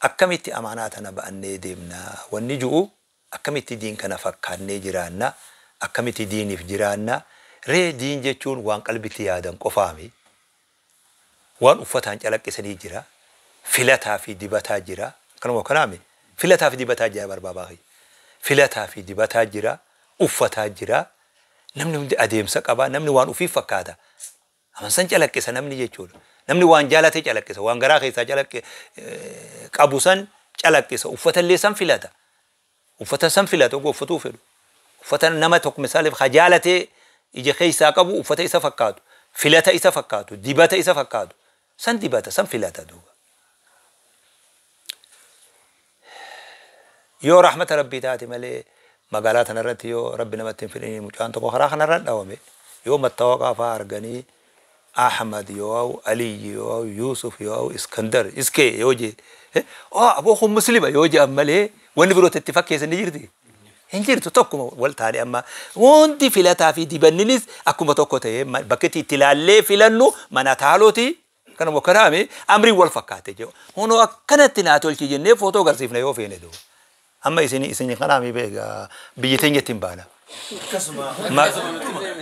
Akkamitti amaanaa tana ba'annee deemnaa? Wanni ji'u akkamitti diin kana fakkaannee jiraanna? Akkamitti diiniif jiraanna? Ree diin jechuun waan qalbitti yaadan qofaami. Waan uffataan calaqqisanii jira. Filataa fi dibataa jira. Kanuma kanaami. Filataa fi dibataa jira barbaabaa. Filataa fi dibataa jira. Uffataa jira. Namni hundi adeemsa qaba. Namni waan ofiif fakkaata. Amansan calaqqisa namni jechuudha. Namni waan jaalate calaqqisa. Waan garaa keessaa calaqqe qabu san calaqqisa. Uffatallee san filata. Uffata san filata uffatuu fedhu. Uffata nama tokko misaaliif ha jaalatee ija keessaa qabu uffata isa fakkaatu. Filata isa fakkaatu. Dibata isa fakkaatu. San dibata san filata duuba. Yoo rahmata Rabbii taate malee magaalaa tanarratti yoo Rabbi namatti hin fedhiniin mucaan tokko karaa kanarra dhawame yoo mattaawaqaa fa'aa arganii Ahmad yoo Aliyyi yoo Yusuf yoo Iskandar iskee yoo jee aboo kun muslima yoo jedhan malee wanni biroo itti fakkeessan ni jirti. Hin jirtu tokkuma wal taane amma hundi filataa fi dibanninis akkuma tokko ta'ee bakka itti ilaallee filannu mana taalooti. Kanuma kanaame amriin wal fakkaate jedhu. Hunoo akkanatti naa tolchi jennee footoo agarsiifna yoo feene duuba. Amma isin kanaami beeka biyya teenyatti hin baana.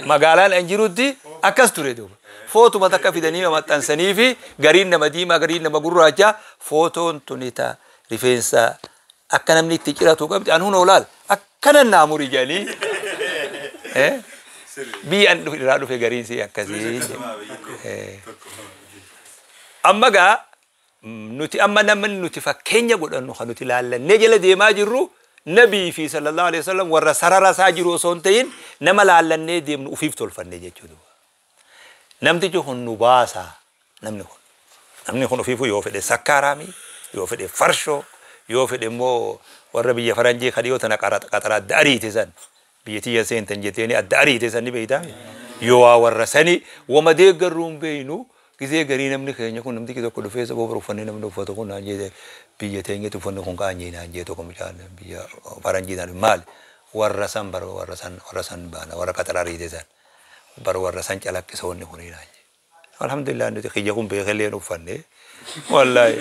Magaalaan an jirutti akkas ture duuba. Footuma takka fidanii maxxansanii fi gariin nama diimaa gariin nama gurraacha footoon tuni ta rifeensa akka namni itti ciratu qabdi an hunoo laal akkana naa muri jedhanii. Biyya an irraa dhufe gariin si akkasii. Amma gaa nuti amma namni nuti fakkeenya godhannu kan nuti laallannee jala deemaa jirru nabii fi sallallahu alaihi wasallam warra sarara isaa jiru osoo hin ta'in nama laallannee deemnu ufiif tolfanne jechuudha. Namtichi kun nu baasa namni kun. Namni kun ufiifuu yoo fedhe sakkaaraami, yoo fedhe farshoo, yoo fedhe immoo warra biyya faranjii kan dhiyoo tana qaxara adda ariite san biyya tiyya seentan jetteeni adda ariite san ni beektaami. Yoo waa warra sani wama deeggarruu hin beeknu Gisee garii namni keenya kun namtichi tokko dhufee sababa bara uffannee namni uffatu kun naan jedhe biyya teenyatti uffanni kun qaanyii naan jedhe tokko mucaan biyya faranjii naan maali warra san bara warra san baana warra qaxaraa riite san bara warra san calaqqisa wanni kun naan jedhe. Alhamdulillah nuti kiyya kun beekallee uffanne wallaahi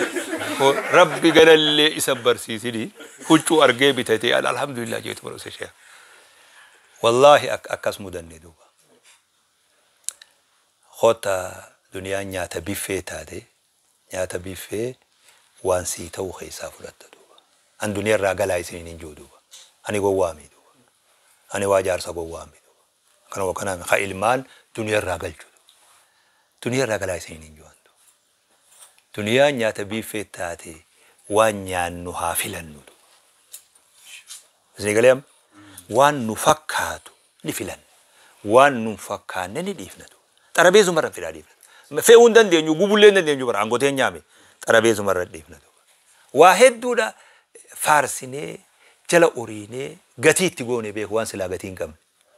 rabbi galallee isa barsiisini huccuu argee bitatee alhamdulillah jeetu barsiise sheekh. Wallaahi akkas mudanne duuba. Kota duniyaan nyaata biffee taate nyaata biffee waan sii ta'u keessaa fudhatta duuba. An duniyaa irraa galaa isiniin hin jiru duuba. Ani gowwaami duuba. Ani waa jaarsa gowwaami duuba. Kanuma kanaan ka ilmaan duniyaa irraa galchu. Duniyaa irraa galaa isiniin hin jiru. Duniyaan nyaata biffee taate waan nyaannu haa filannu duuba. Isinii galee amma waan nu fakkaatu ni filanna. Waan nu fakkaanne ni dhiifna duuba. Xarabeessuma irra fidaa dhiifna. Fe'uu hin dandeenyu, gubullee hin dandeenyu bara aangotee nyaame xarabeessuma irra dhiifna duuba. Waa hedduudha faarsinee jala oriinee gatii itti goone beeku waan silaa gatii hin qabne.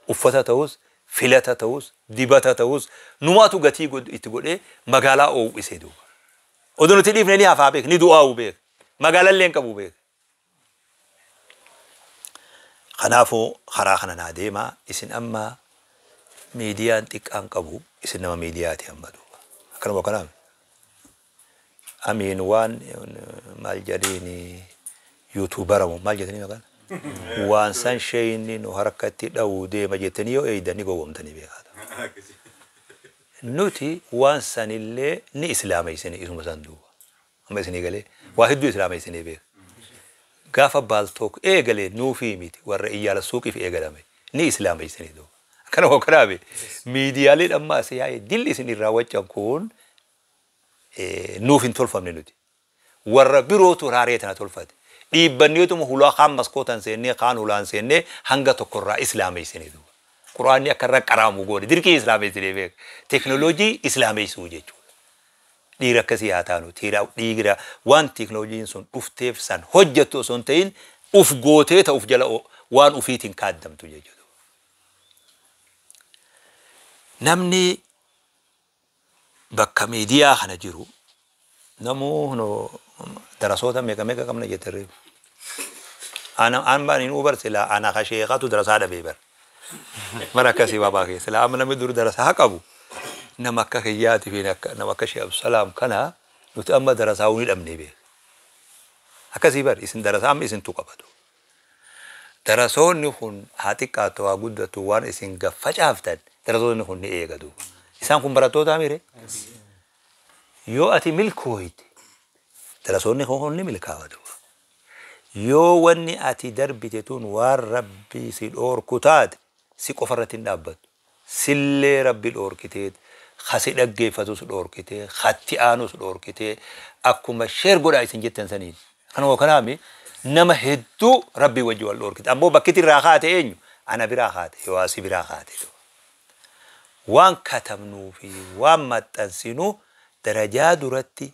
Uffata ta'us, filata ta'us, dibata ta'us numaatu gatii itti godhee magaalaa oowwisee duuba. Oduu nuti dhiifne ni hafaa beek, ni du'aa'u beek, magaalallee hin qabu beek. Kanaafuu karaa kana naa deemaa isin amma miidiyaan xiqqaan qabu isin nama miidiyaati amma duuba. Akkanuma kanaaf amiin waan maal jedheen yuutuubaramu maal jedhanii maqaan waan san sheeyinni nu harkatti dha'uu deema jettanii yoo eeydan ni gowwoomtanii beekaata. Nuti waan sanillee ni islaameessine isuma san duuba. Amma isinii galee waa hedduu islaameessinee beeka. Gaafa baaltook eegalee nuufii miti warra iyyaala suuqiif eegalame ni islaameessine duuba. Akkanuma kanaaf miidiyaaleen amma asii yaa'e dilli isin irraa waccan kun nuuf hin tolfamne nuti. Warra birootu raaree tana tolfate. Dhiibbanneetuma hulaa kaan maskootan seennee kaan hulaan seennee hanga tokkorraa islaameessine duuba. Quraanni akka irra qaraamu goone dirqii islaameessinee beeka. Teekinooloojii islaameessuu jechuudha. Dhiira akkasii haa taanu dhiira waan teekinooloojiin sun dhufteef san hojjettu osoo hin ta'in uf gootee ta'uuf jala waan ufiitiin kaaddamtu jechuudha. Namni bakka miidiyaa kana jiru namuu darasoota meeqa meeqa qabna jettarree. An baan hin ubar silaa ana ka sheekatu darasaa dhabee bar. Mara akkasii baabaa kee silaa amma namni dur darasaa qabu nama akka kiyyaati fi nama akka Sheekh Abdusalaam kana nuti amma darasaa ni dhabnee beeka. Akkasii bar isin darasaa amma isintu qabatu. Darasoonni kun haa xiqqaatu haa guddatu waan isin gaffacaaftan darasoonni kun ni eegatu. Isaan kun barattoota mire? Yoo ati milkooyte darasoonni kun ni milkaa'atu. Yoo wanni ati darbite tun waan rabbi si dhoorku taate si qofa irratti hin dhaabbattu. Sillee rabbi dhoorkitee, kasi dhaggeeffatus dhoorkitee, hatti aanus dhoorkitee akkuma sheer godhaa isin jettan saniin. Kanuma kanaami nama hedduu rabbii wajji wal dhoorkite. Ammoo bakki irraa kaate eenyu? Ana biraa kaate, yoo asi biraa kaate. Waan katabnuu fi waan maxxansinu darajaa duratti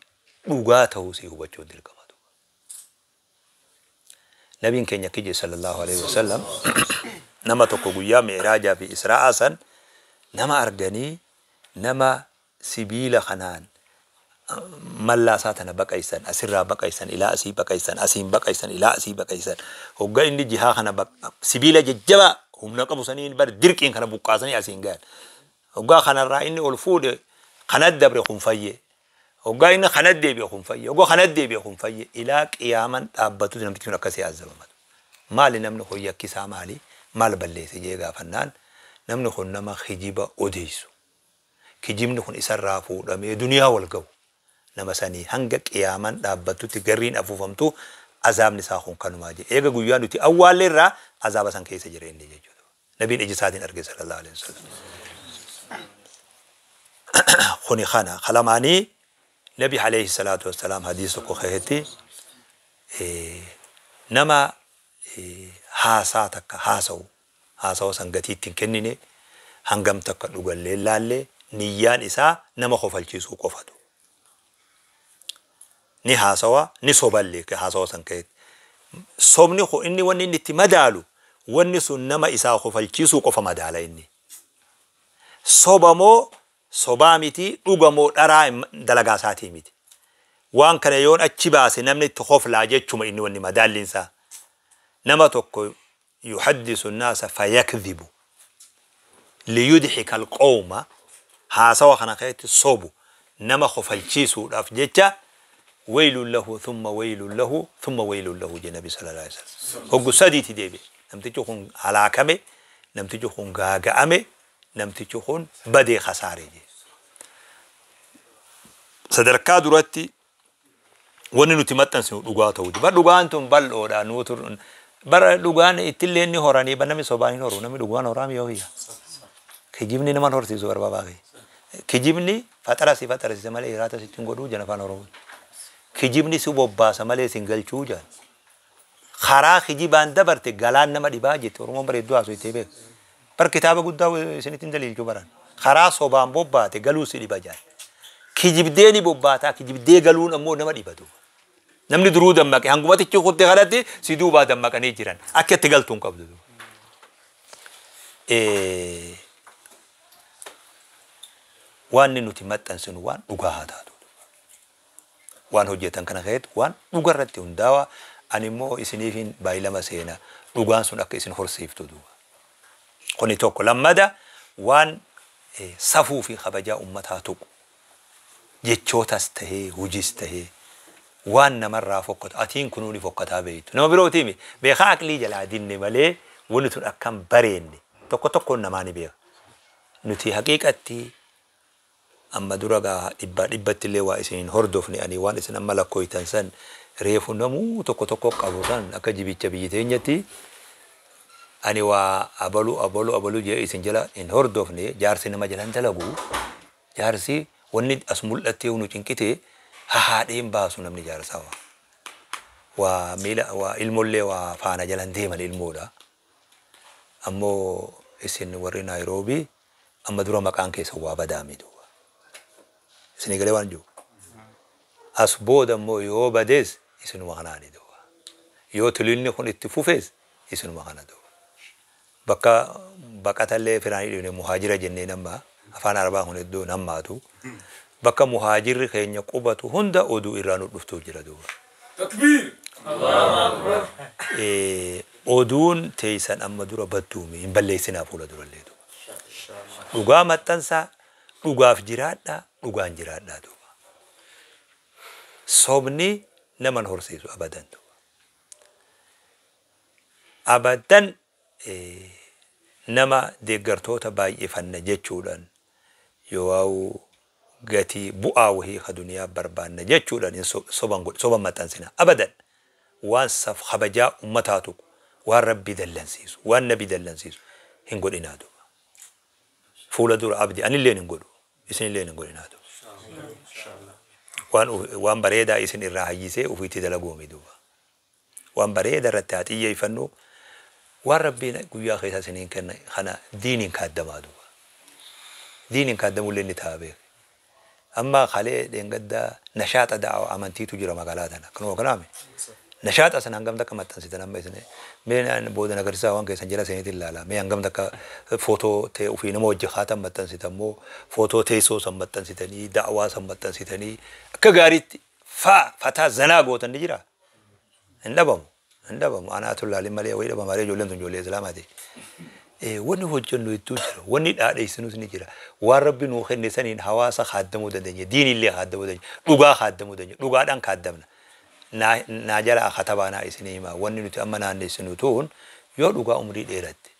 dhugaa ta'uu si hubachuu dirqama. Nabiin keenya kije sallallahu alaihi wasallam nama tokko guyyaa mi'raajaa fi israa'aa san nama arganii nama sibiila kanaan mallaasaa tana baqaysan asirraa baqaysan ilaa asii baqaysan asiin baqaysan ilaa asii baqaysan hoggaa inni jihaa kana sibiila jajjabaa humna qabu saniin bar dirqiin kana buqqaasanii asiin gahan hoggaa kanarraa inni ol fuudhe kanat dabre kun fayyee hoggaa inni kanat deebi'e kun fayyee hoggaa kanat deebi'e kun fayyee ilaa qiyaaman dhaabbatutti namtichi kun akkasii azabamatu. Maali namni kun yakkisaa maali maal balleesse jee gaafannaan namni kun nama kijiba odeessu. Kijibni kun isarraa fuudhamee duniyaa wal ga'u. Nama sanii hanga qiyaaman dhaabbattutti garriin afuufamtu azaabni isaa kun kanumaa jee. Eega guyyaa nuti awwaallee irraa azaaba san keessa jira inni jechuudha. Nabiin ija isaatiin arge sallallahu alaihi wasallam. Kuni kana kalamaanii Nabi alayhi salaatu wassalaam hadiisa tokko keessatti nama haasaa takka haasa'u haasawa san gatii ittiin kennine hangam takka dhugallee laallee niyyaan isaa nama kofalchiisuu qofatu. Ni haasawa ni soballee haasawa san keessatti. Sobni inni wanni inni itti madaalu wanni sun nama isaa kofalchiisuu qofa madaala inni. Soba moo Sobaa miti, dhugamoo dharaa dalagaa isaatii miti. Waan kana yoon achi baase namni itti hoflaa jechuma inni wanni madaalliinsaa. Nama tokko yuhaddisu naasa fayakdhibu liyudhika alqawma, haasawa kana keessatti sobu nama hofalchiisuudhaaf jecha, waylun lahu thumma waylun lahu thumma waylun lahu jedhe Nabi sallallahu alaihi wasallam. Hoggu sadiiti deebi'e. Namtichi kun halaakame, namtichi kun gaaga'ame, namtichi kun badee kasaare jedhe. Sadarkaa duratti wanni nuti maxxansinu dhugaa ta'uu. Bar dhugaan tun bal'oodha nuutu bara dhugaan ittillee inni horanii bar namni sobaan hin horu, namni dhugaan horaa yoo hiyya. Kijibni nama horsiisu barbaadaa kee. Kijibni faxara si faxarsiisa malee hiraata sitti hin godhuu jana afaan Oromoo. Kijibni si bobbaasa malee si hin galchuu jaan. Karaa kijibaan dabarte galaan nama dhibaa jette Oromoon bareedduu haasoo itti beeku. Bar kitaaba guddaa isinitti hin daliilchuu baran. Karaa sobaan bobbaate galuu si dhiba jaan. Kijibdee ni bobbaataa, kijibdee galuun ammoo nama dhiba duuba. Namni duruu dammaqe hangumatichi kutte kanatti si duubaa dammaqanii jiran. Akka itti galtuu hin qabdu. Waan nuti maxxansinu waan dhugaa haa taatu. Waan hojjetan kana keessatti waan dhuga irratti hundaa'aa, ani immoo isiniifin baay'ilama seena, dhugaan sun akka isin horsiiftu duuba. Kuni tokko. Lammada waan safuu fi kabajaa uummataa tuqu, jechootas tahee hujis tahee waan namarraa fokkatu, atiin kunuu ni fokkataa beektu. Nama birootiimi beekaa aqlii jalaa dinne malee wanni tun akkam bareenne tokko tokkoon namaa ni beeka. Nuti haqiiqatti amma dura gaa dhibbaa dhibbatti illee waa isin hin hordofne, ani waan isin amma lakkooytan san reefu namuu tokko tokko qabu san akka jibicha biyyi teenyatti ani waa abalu abalu abalu jee isin jala hin hordofne. Jaarsi nama jalan dalagu, jaarsi wanni as mul'attee nu cinqite hahaadheen baasu namni jaarsaa waa. Waa miila waa ilmollee waa faana jalan deeman ilmoodha. Ammoo isin warri Naayiroobii amma dura maqaan keessa waa badaame duuba. Isinii galee waan jiru. As booda immoo yoo badees isinuma kanaani duuba. Yoo tulinni kun itti fufees isinuma kana duuba. Bakka baqatallee firaanii dhiibne muhaajira jennee nama afaan Arabaa kun iddoo nammaatu. Bakka muhaajirri keenya qubatu hunda oduu irraa nu dhuftuu jira duuba.
Takbiir!
Oduun teessan amma dura badduumi hin balleessinaa fuula durallee duuba. Dhugaa maxxansaa, dhugaaf jiraadhaa, dhugaan jiraadhaa duuba. Sobni naman horsiisu abadan duuba. Abadan nama deeggartoota baay'ifanna jechuudhaan yoo gatii bu'aa wahii ka duniyaa barbaanna jechuudhaan hin soban godhe, soban maxxansina abadan. Waan saf kabajaa ummataa tuqu, waan rabbi dallansiisu, waan nabi dallansiisu hin godhinaa duuba. Fuula dura abdi anilleen hin godhu, isinilleen hin godhinaa duuba. Waan bareedaa isin irraa hayyisee ofiitti dalaguumi duuba. Waan bareeda irratti haa xiyyeeffannu, waan rabbiin guyyaa keessa isiniin kenna kana diiniin kaaddamaa duuba. Diiniin kaaddamullee ni ta'a beek. Amma kalee dheengaddaa nashaaxa da'awa amantiitu jira magaalaa tana. Kanuma kanaame. Nashaaxa sana hangam takka maxxansitan amma isin mee booda nagarsiisaa waan keessan jala seeniitiin ilaala. Mee hangam takka footoo ta'e ofii nama wajji haatan maxxansitan moo footoo teessoo san maxxansitanii da'awaa san maxxansitanii akka gaariitti faa fataa zanaa gootan ni jira. Hin dhabamu. Hin dhabamu. Anaatu ilaalin malee wayii dhabama malee ijoolleen tun ijoollee Islaamaati. Wanni hojjennu hedduu jira. Wanni dhaadheessinus ni jira. Waan rabbi nuu kenne saniin hawaasa kaaddamuu dandeenya. Diinillee kaaddamuu dandeenya. Dhugaa kaaddamuu dandeenya. Dhugaadhaan kaaddamna. Naa jala katabaa naa isinii hima. Wanni nuti amma naanneessinu tuun yoo dhugaa umrii dheeratte.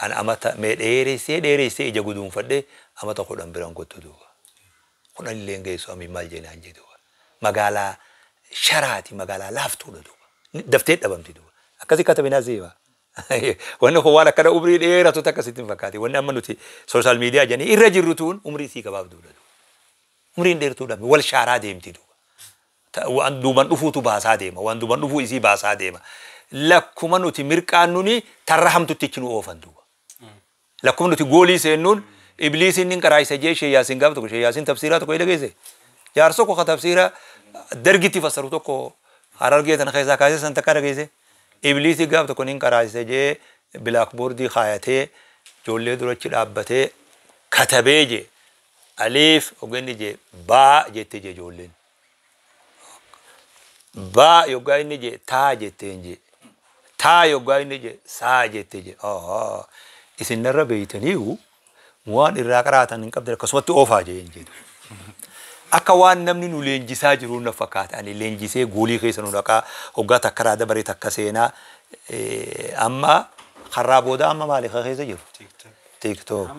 An amata mee dheeressee dheeressee ija guduunfadhee amata 10 biraan kottu duuba. 10 illee geessu amii maal jeenaan jee duuba. Magaalaa sharaati, magaalaa laaftuudha duuba. Daftee dhabamti duuba. Akkasi katabinaa si hima. Wanni kun waan akkana umrii dheeratu takka sitti hin fakkaati. Wanni amma nuti social media jedhanii irra jirru tuun umrii sii gabaabduudha duuba. Umriin dheertuudha wal shaaraa deemti duuba. Waan duuban dhufuutu baasaa deema. Waan duuban dhufuu isii baasaa deema. Lakkuma nuti mirqaannuni tarra hamtutti ichi nu oofan duuba. Lakkuma nuti goolii seennuun ibliisiin inni karaa isa jee sheeyyaasiin gaaf tokko sheeyyaasiin tafsiiraa tokko dhageesse. Jaarsa tokko ka tafsiira dargitti fassaru tokko Harargee tana keessaa kaasee san takka dhageesse. Ibliisii gaaf tokko inni karaa isa jee bilaakboordii kaayatee ijoollee durachi dhaabbatee Katabee je aliif hogganni je baa jette je ijoolleen. Baa yoggaa inni je taa jetteen je. Taa yoggaa inni je saa jette je. Isin narra beeytaniiru waan irraa qaraatan hin qabdan akkasumatti oofaa jeen jedhu. Akka waan namni nu leenjisaa jiru na fakkaata. Ani leenjisee goolii keessa nu dhaqaa hoggaa takka irraa dabaree takka seenaa amma karraa booda amma maali keessa jiru? TikTok.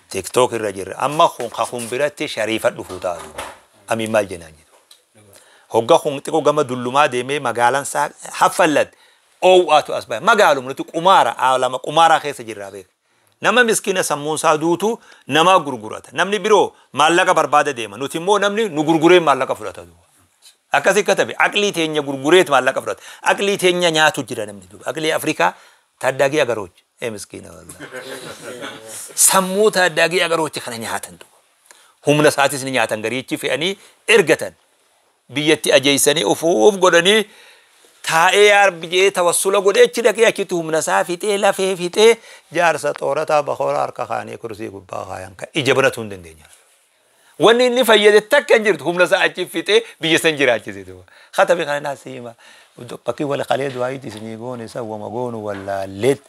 TikTok irra jirra. Amma kun kun biratti shariifa dhufuu taatu. Amiin maal jennaan jedhu. Hoggaa kun xiqqoo gama dullumaa deemee magaalaan isaa haffallat oowwaatu as bahe. Magaaluma nuti qumaara lama qumaaraa keessa jirraa beeka. Nama miskiina sammuun isaa duutu nama gurgurata. Namni biroo maallaqa barbaada deema. Nuti immoo namni nu gurguree maallaqa fudhata. Akkasii katabe aqlii teenya gurgureet maallaqa fudhata. Aqlii teenya nyaatu jira namni duuba. Aqlii Afrikaa ታዳጊ አገሮች ምስኪና sammuu ታዳጊ አገሮች kana nyaatan duuba. Humna isaatis ni nyaatan gariichi fe'anii ergatan. Biyyatti ajeessanii ufuuf godhanii taa'ee yaarbi jee tawassula godhee achi dhaqee achitti humna isaa fixee lafee fixee jaarsa xoorataa bakoora harka kaanii kursii gubbaa kaayan kan ija banatu hin dandeenya. Wanni inni fayyade takka hin jirtu humna isaa achi fixee biyya san jiraachise duuba. Katabi kana naas hima. Bakki wal qalee du'aayitti isinii goone isa wama goonu wallaalleet.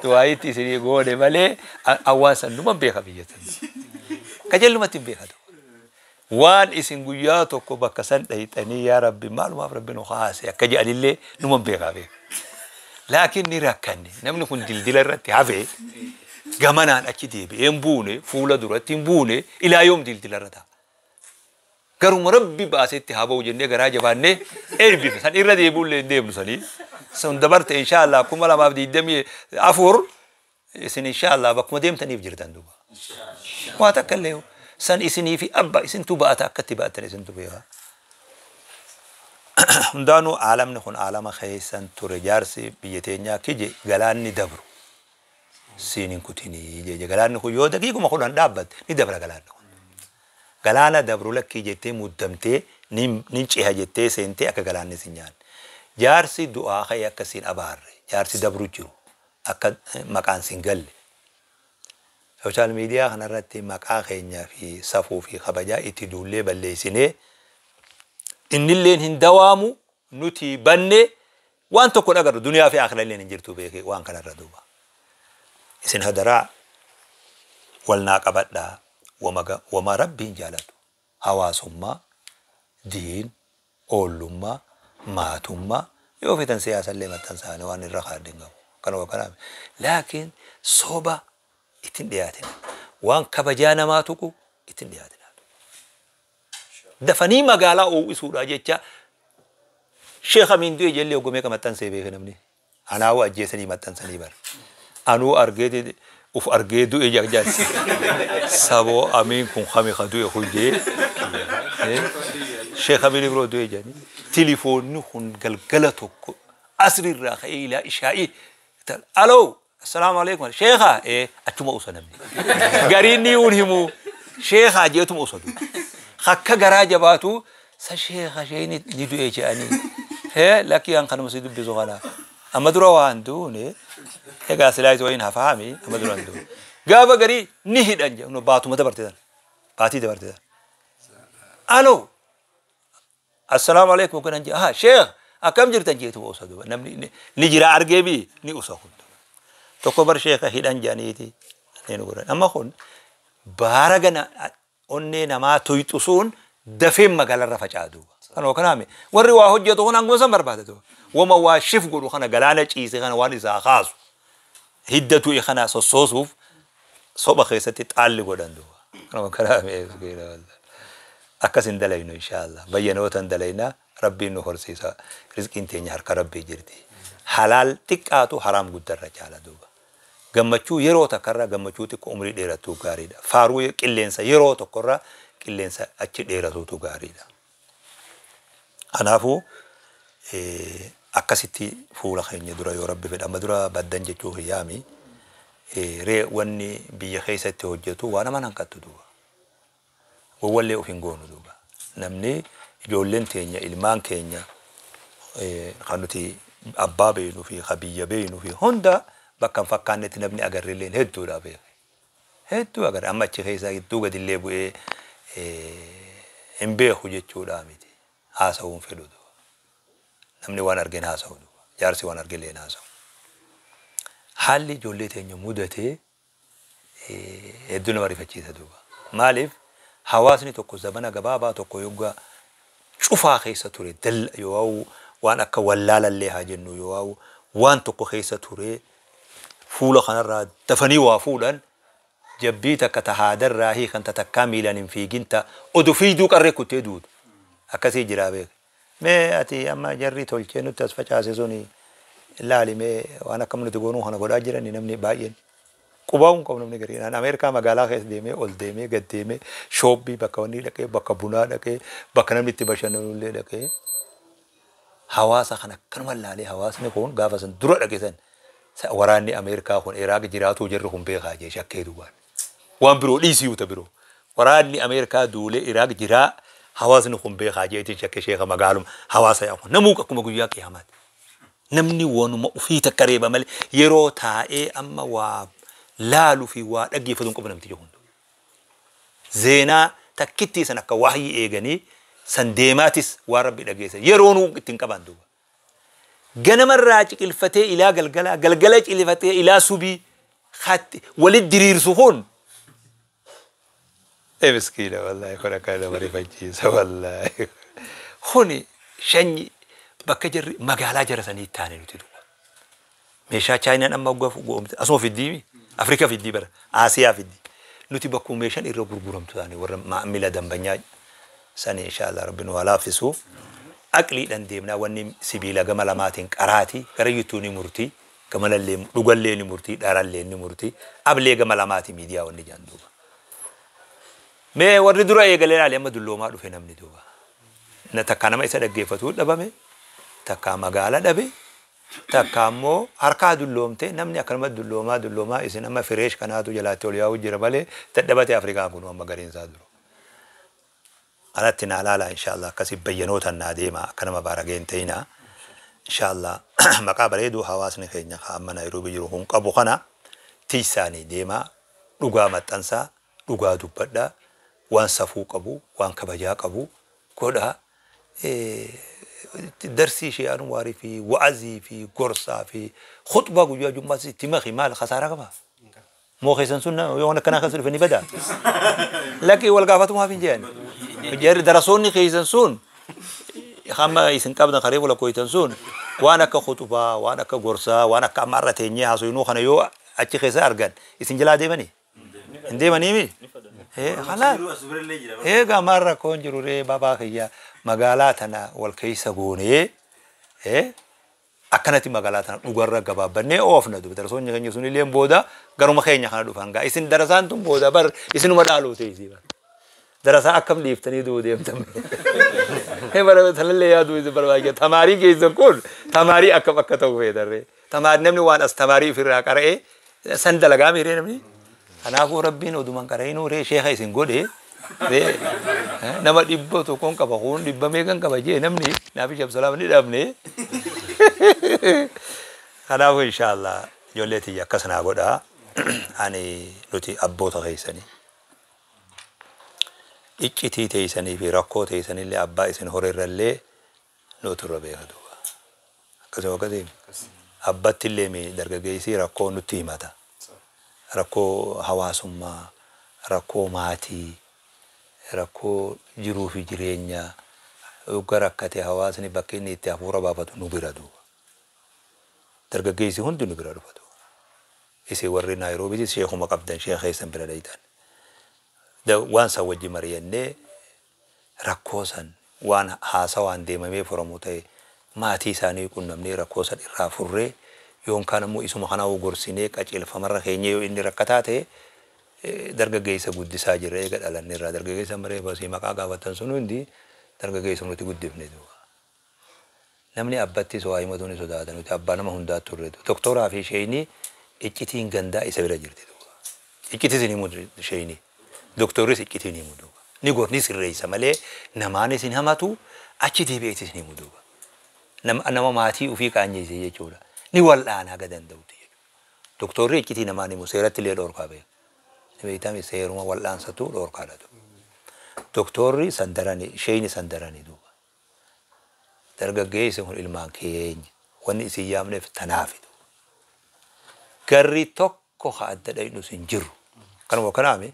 Du'aayitti isinii goone malee hawaasa numa beeka biyya san. Qajeelumatti hin beeka duuba. Waan isin guyyaa tokko bakka san dhayxanii yaa Rabbi maalumaaf Rabbi nu haase akka jedhanillee numa beekaa beeka. Laakiin ni rakkanne namni kun dildila irratti hafee gamanaan achi deebi'ee hin buune fuula duratti hin buune ilaa yoom dildila irra ta'a. Garuma Rabbi baasetti haa ba'u jennee garaa jabaannee eebbife san irra deebi'ullee hin deemnu sanii. Sun dabarte inshaallah 2024 isin inshaallah bakkuma deemtaniif jirtan duuba. Waa takka illee san isinii fi abba isintu ba'ata akkatti ba'atan isintu beekaa. Hundaanuu aalamni kun aalama keessan ture jaarsi biyya teenyaa kije galaanni dabru. Siin hin kutinii jeje galaanni kun yoo daqiiquma kudhan dhaabbatte ni dabra galaanni kun. Galaana dabru lakkii jettee muddamtee nin ceha jettee seentee akka galaanni sin nyaanne. Jaarsi du'aa ka'ee akka siin abaarre jaarsi dabru jiru akka maqaan sin galle. Sooshaal miidiyaa kanarratti maqaa keenyaa fi safuu fi kabajaa itti duullee balleessinee innilleen hin dawaamu nuti banne waan tokko dhagarru duniyaa fi akhira illeen hin jirtu beekee waan kanarra duuba. Isin hadaraa wal naa qabadhaa wama rabbiin jaalatu hawaasummaa, diin, oollummaa, maatummaa yoo fetan siyaasallee maxxansaanii waan irra kaadhin qabu. Kanuma kanaaf. Laakiin soba ittiin dhiyaatina. Waan kabajaa namaa tuqu ittiin dhiyaatina. Dafanii magaalaa oowwisuudha jecha Sheekh Amiin du'e jellee hoggomee ka maxxansee beeke namni. Anaawuu ajjeesanii maxxansanii bara. Anuu argee uf argee du'e jaarsi. Saboo Amiin kun kami ka du'e kun jee. Sheekh Amiin biroo du'e jedhanii. Tilifoonni kun galgala tokko asriirraa ka'ee ilaa ishaa'ii. Aloo assalaamu alaikum sheekha achuma usa namni. Gariin ni un himu sheekha jeetuma usa du'e. Akka garaa jabaatu sa sheekha sheeni ni du'e jedhanii. Lakkii an kanuma si dubbisu kana. Amma dura waan duune egaa silaa wayin hafaami amma dura hin duune. Gaafa garii ni hidhan jedhu baatuma dabarte sana. Baatii dabarte sana. Aloo assalaamu alaikum kanan jedha haa sheekh akkam jirtan jeetuma usa duuba namni ni jira argee bi ni usa kun. Tokko bar sheekha hidhan jedhaniiti. Ni godhan. Amma kun baara gana onnee namaa tuyxusuun dafeen magaalarra facaa duuba. Kanuma kanaame warri waa hojjetu kun hanguma san barbaada duuba. Wama waa shif godhu kana galaana ciise kana waan isaa kaasu hidda tu'e kana sossoosuuf soba keessatti xaalli godhan duuba. Kanuma kanaame akkas hin dalaynu inshaallah. Bayyanoota hin dalayna rabbiin nu horsiisa. Rizqiin teenya harka rabbii jirti. Halaal xiqqaatu haraam guddarra caala duuba. Gammachuu yeroo takkarra gammachuu xiqqoo umrii dheeratu gaariidha. Faaruu qilleensa yeroo tokkorra qilleensa achi dheeratutu gaariidha. Kanaafuu akkasitti fuula keenya dura yoo rabbi fedha amma dura baddan jechuu hiyyaami ree wanni biyya keessatti hojjetu waan nama hanqattu duuba. Gowwallee of hin goonu duuba. Namni ijoolleen teenya ilmaan keenya kan nuti abbaa beeknuu fi kan biyya beeknuu fi hunda bakka hin fakkaannetti namni agarreelleen hedduudha beeka. Hedduu agarra amma achi keessaa gidduu gadillee bu'ee hin beeku jechuudha miti. Haasa'uun fedhu duuba. Namni waan argeen haasa'u duuba. Jaarsi waan argellee haasa'u. Haalli ijoollee teenya mudatee hedduu nama rifachiisa duuba. Maaliif hawaasni tokko zabana gabaabaa tokko yoggaa cufaa keessa ture dalla yoo waan akka wallaalallee haa jennu yoo waan tokko keessa ture fuula kanarraa dafanii waa fuudhan jabbii takka ta haadarraa hiikan ta takkaa miilaan hin fiigin ta odu fiigduu qarree kuttee duutu akkasii jiraa beeka. Mee ati amma jarri tolchee nutti as facaase suni laali mee waan akkam nuti goonuu kana godhaa jiran namni baay'een. Qubaa'uun qabu namni gariin. Ameerikaa magaalaa keessa deemee ol deemee gad deemee shoobbii bakka wanni dhaqee bakka bunaa dhaqee bakka namni itti bashannanullee dhaqee hawaasa kana akkanuma laalee hawaasni kun gaafa san dura dhaqe san waraanni Ameerikaa kun Iraaq jiraatuu jarri kun beekaa jee shakkee duwwaan. Waan biroo dhiisii uta biroo. Waraanni Ameerikaa duulee Iraaq jiraa hawaasni kun beekaa jeetiin shakkee sheeka magaaluma hawaasa yaa'u. Namuu akkuma guyyaa qiyaamaati. Namni waanuma ofii takka reeba malee yeroo taa'ee amma waa laaluu fi waa dhaggeeffatu hin qabu namtichi kun. Zeenaa takkittii san akka wahyii eeganii san deemaatis waan rabbi dhageessa yeroo nuu ittiin qaban duuba. Ganamarraa ciqilfatee ilaa galgalaa galgala ciqilfatee ilaa subii walit diriirsu kun. Miskiina wallaahi kun akka nama rifachiisa wallaahi. Kuni shanyi bakka jarri magaalaa jara sanii taane nuti duuba. Meeshaa Chaayinaan amma waggaa asuma fiddii Afrikaa fiddii bara Asiyaa fiddii. Nuti bakkuma meeshaan irra gurguramtu taane warra maamila dambanyaa sani inshaallah rabbi nu haa laaffisu. Aqliidhaan deemnaa wanni sibiila gama lamaatiin qaraati gara yuttuu ni murtii gamalallee dhugallee ni murtii dharallee ni murtii ablee gama lamaati miidiyaa wanni jaan duuba. Mee warri dura eegalee ilaali amma dulloomaa dhufe namni duuba. Na takkaa nama isa dhaggeeffatuu dhabame takkaa magaala dhabe takka ammoo harkaa dulloomte namni akkanuma dulloomaa dulloomaa isin amma fireesh kanaatu jalaatti ol yaa'u jira malee dadhabate Afrikaan kun amma gariin isaa duru. Alatti naa laala inshaallah akkasii bayyanootaan naa deema akka nama baarageen ta'inaa. Inshaallah maqaa bareeduu hawaasni keenya amma Naayiroobii jiru kun qabu kana tiisaanii deemaa dhugaa maxxansaa dhugaa dubbadhaa waan safuu qabu waan kabajaa qabu godhaa. Darsii ishee anwaarii fi wa'azii fi gorsaa fi khutbaa guyyaa jummaas itti maki maal khasaaraa qaba? Moo keessan sun yoo akkanaa keessa dhufe ni badaa? Lakkii wal gaafatumaaf hin jedhan. Jarri darasoonni keessan sun hamma isin qabdan karee wal kooytan sun waan akka khutbaa waan akka gorsaa waan akka amma irra teenyee haasofnuu kana yoo achi keessa argan isin jalaa deemanii? Hin deemanii mi? Kanaaf eegaa maal rakkoon jiru ree babaa kiyya magaalaa tana wal keessa goonee akkanatti magaalaa tana dhugarra gabaabbannee oofna duuba darasoonni keenya sun illee booda garuma keenya kana dhufan gaa isin darasaan tun booda bar isinuma dhaaluu teessii bar darasaa akkam dhiiftanii du'u deemtan bara sanallee yaaduu isin barbaachisa tamaarii keessan kun tamaarii akkam akka ta'u feetarree tamaarii namni waan as tamaarii ofirraa qara'ee san dalagaa miiree namni. Kanaafuu rabbiin odumaan qara'inuu ree sheeka isin godhe nama dhibba tokkoon qaba kun dhibba meeqan qaba jee namni naafi shabsalaam ni dhabne. Kanaafuu inshaallah ijoollee tiyya akkas naa godhaa ani nuti abboota keessanii. Iccitii teessanii fi rakkoo teessanillee abbaa isin horeerrallee nuti irra beeka duuba. Akkasuma akkasii abbattillee dargaggeessii rakkoo nutti himata. Rakkoo hawaasummaa, rakkoo maatii, rakkoo jiruu fi jireenyaa yogga rakkate hawaasni bakka inni itti hafuura baafatu nu bira duuba. Dargaggeessi hundi nu bira dhufa duuba. Isin warri Naayiroobiitis sheekuma qabdan sheeka keessan bira dhayitan. Waan san wajji mari'annee rakkoo san waan haasawaan deemamee furamu ta'e maatii isaanii qunnamnee rakkoo san irraa furree yookaan ammoo isuma kana gorsinee qajeelfamarra keenya yoo inni rakkataa ta'e dargaggeessa guddisaa jirra eega dhalanne irraa dargaggeessa maree basii maqaa gaafatan sun hundi dargaggeessa nuti guddifne duuba. Namni abbattis waa himatu ni sodaata nuti abbaa nama hundaa turre doktoraa fi sheeyinii iccitiin gandaa isa bira jirti duuba. Iccitis ni himu sheeyinii doktorris iccitiin himu duuba. Ni gorni sirreessa malee namaanis hin hamatu achi deebi'eetis ni himu duuba. Nama maatii ofii qaanyeesse jechuudha. Ni wal'aanaa haga danda'utti jechuudha. Doktorri iccitii namaan himu seeratti illee dhorkaa beeka. Beeytami seeruma wal'aansatu dhoorkaadha duuba. Doktorri sandarani isheen sandarani duuba. Dargaggeessi kun ilmaan keenya wanni isin yaamneef tanaafi duuba. Garri tokko ka adda dhaynu hin jiru. Kanuma kanaami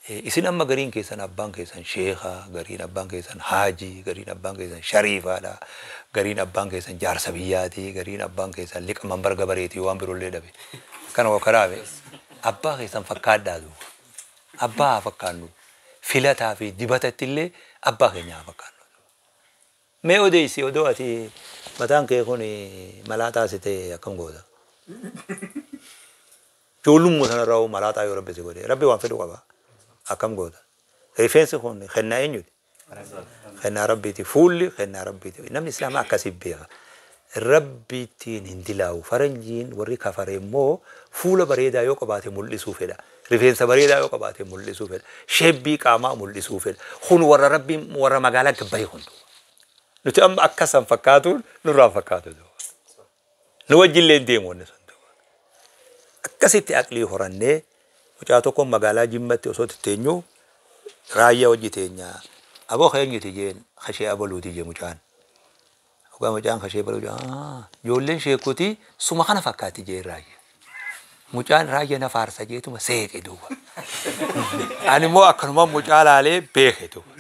isin amma gariin keessan abbaan keessan sheekha, gariin abbaan keessan haajii, gariin abbaan keessan shariifaadha, gariin abbaan keessan jaarsa biyyaati, gariin abbaan keessan liqa mambar gabareetii waan biroollee dhabe. Kanuma kanaami abbaa keessan fakkaadhaa duuba. Abbaa haa fakkaannu. Filataa fi dibatatti illee abbaa keenya haa fakkaannu. Mee odeessi odoo ati mataan kee kun malaaxaa si ta'e akkam goota? Ijoollummaa sanarraa malaaxaa yoo rabbi si godhe rabbi waan fedhu qaba. Akkam goota? Rifeensi kun kennaa eenyuti? Kennaa rabbiiti. Fuulli kennaa rabbiiti. Namni islaamaa akkasii beeka. Rabbiittiin hin dilaawu. Faranjiin warri kafare immoo fuula bareedaa yoo qabaate mul'isuu fedha. Rifeensa bareedaa yoo qabaate mul'isuu fedha. Sheebbii qaamaa mul'isuu fedha. Kun warra rabbiin warra magaalaa gabbaye kun. Nuti amma akkasan fakkaatuun nurraan fakkaatu. Nu wajjillee hin deemu wanni sun. Akkasitti aqlii horannee mucaa tokko magaalaa Jimmatti osoo teenyu raayyaa hojii teenya. Aboo keenyuti jeen kashee abaluuti jee mucaan. Ogaa mucaan kashee abaluu jee ijoolleen sheekuti suma kana fakkaatti jee raayyaa. Mucaan raayyaa na faarsa jeetuma seeqe duuba. Ani immoo akkanuma mucaa laalee beeke duuba.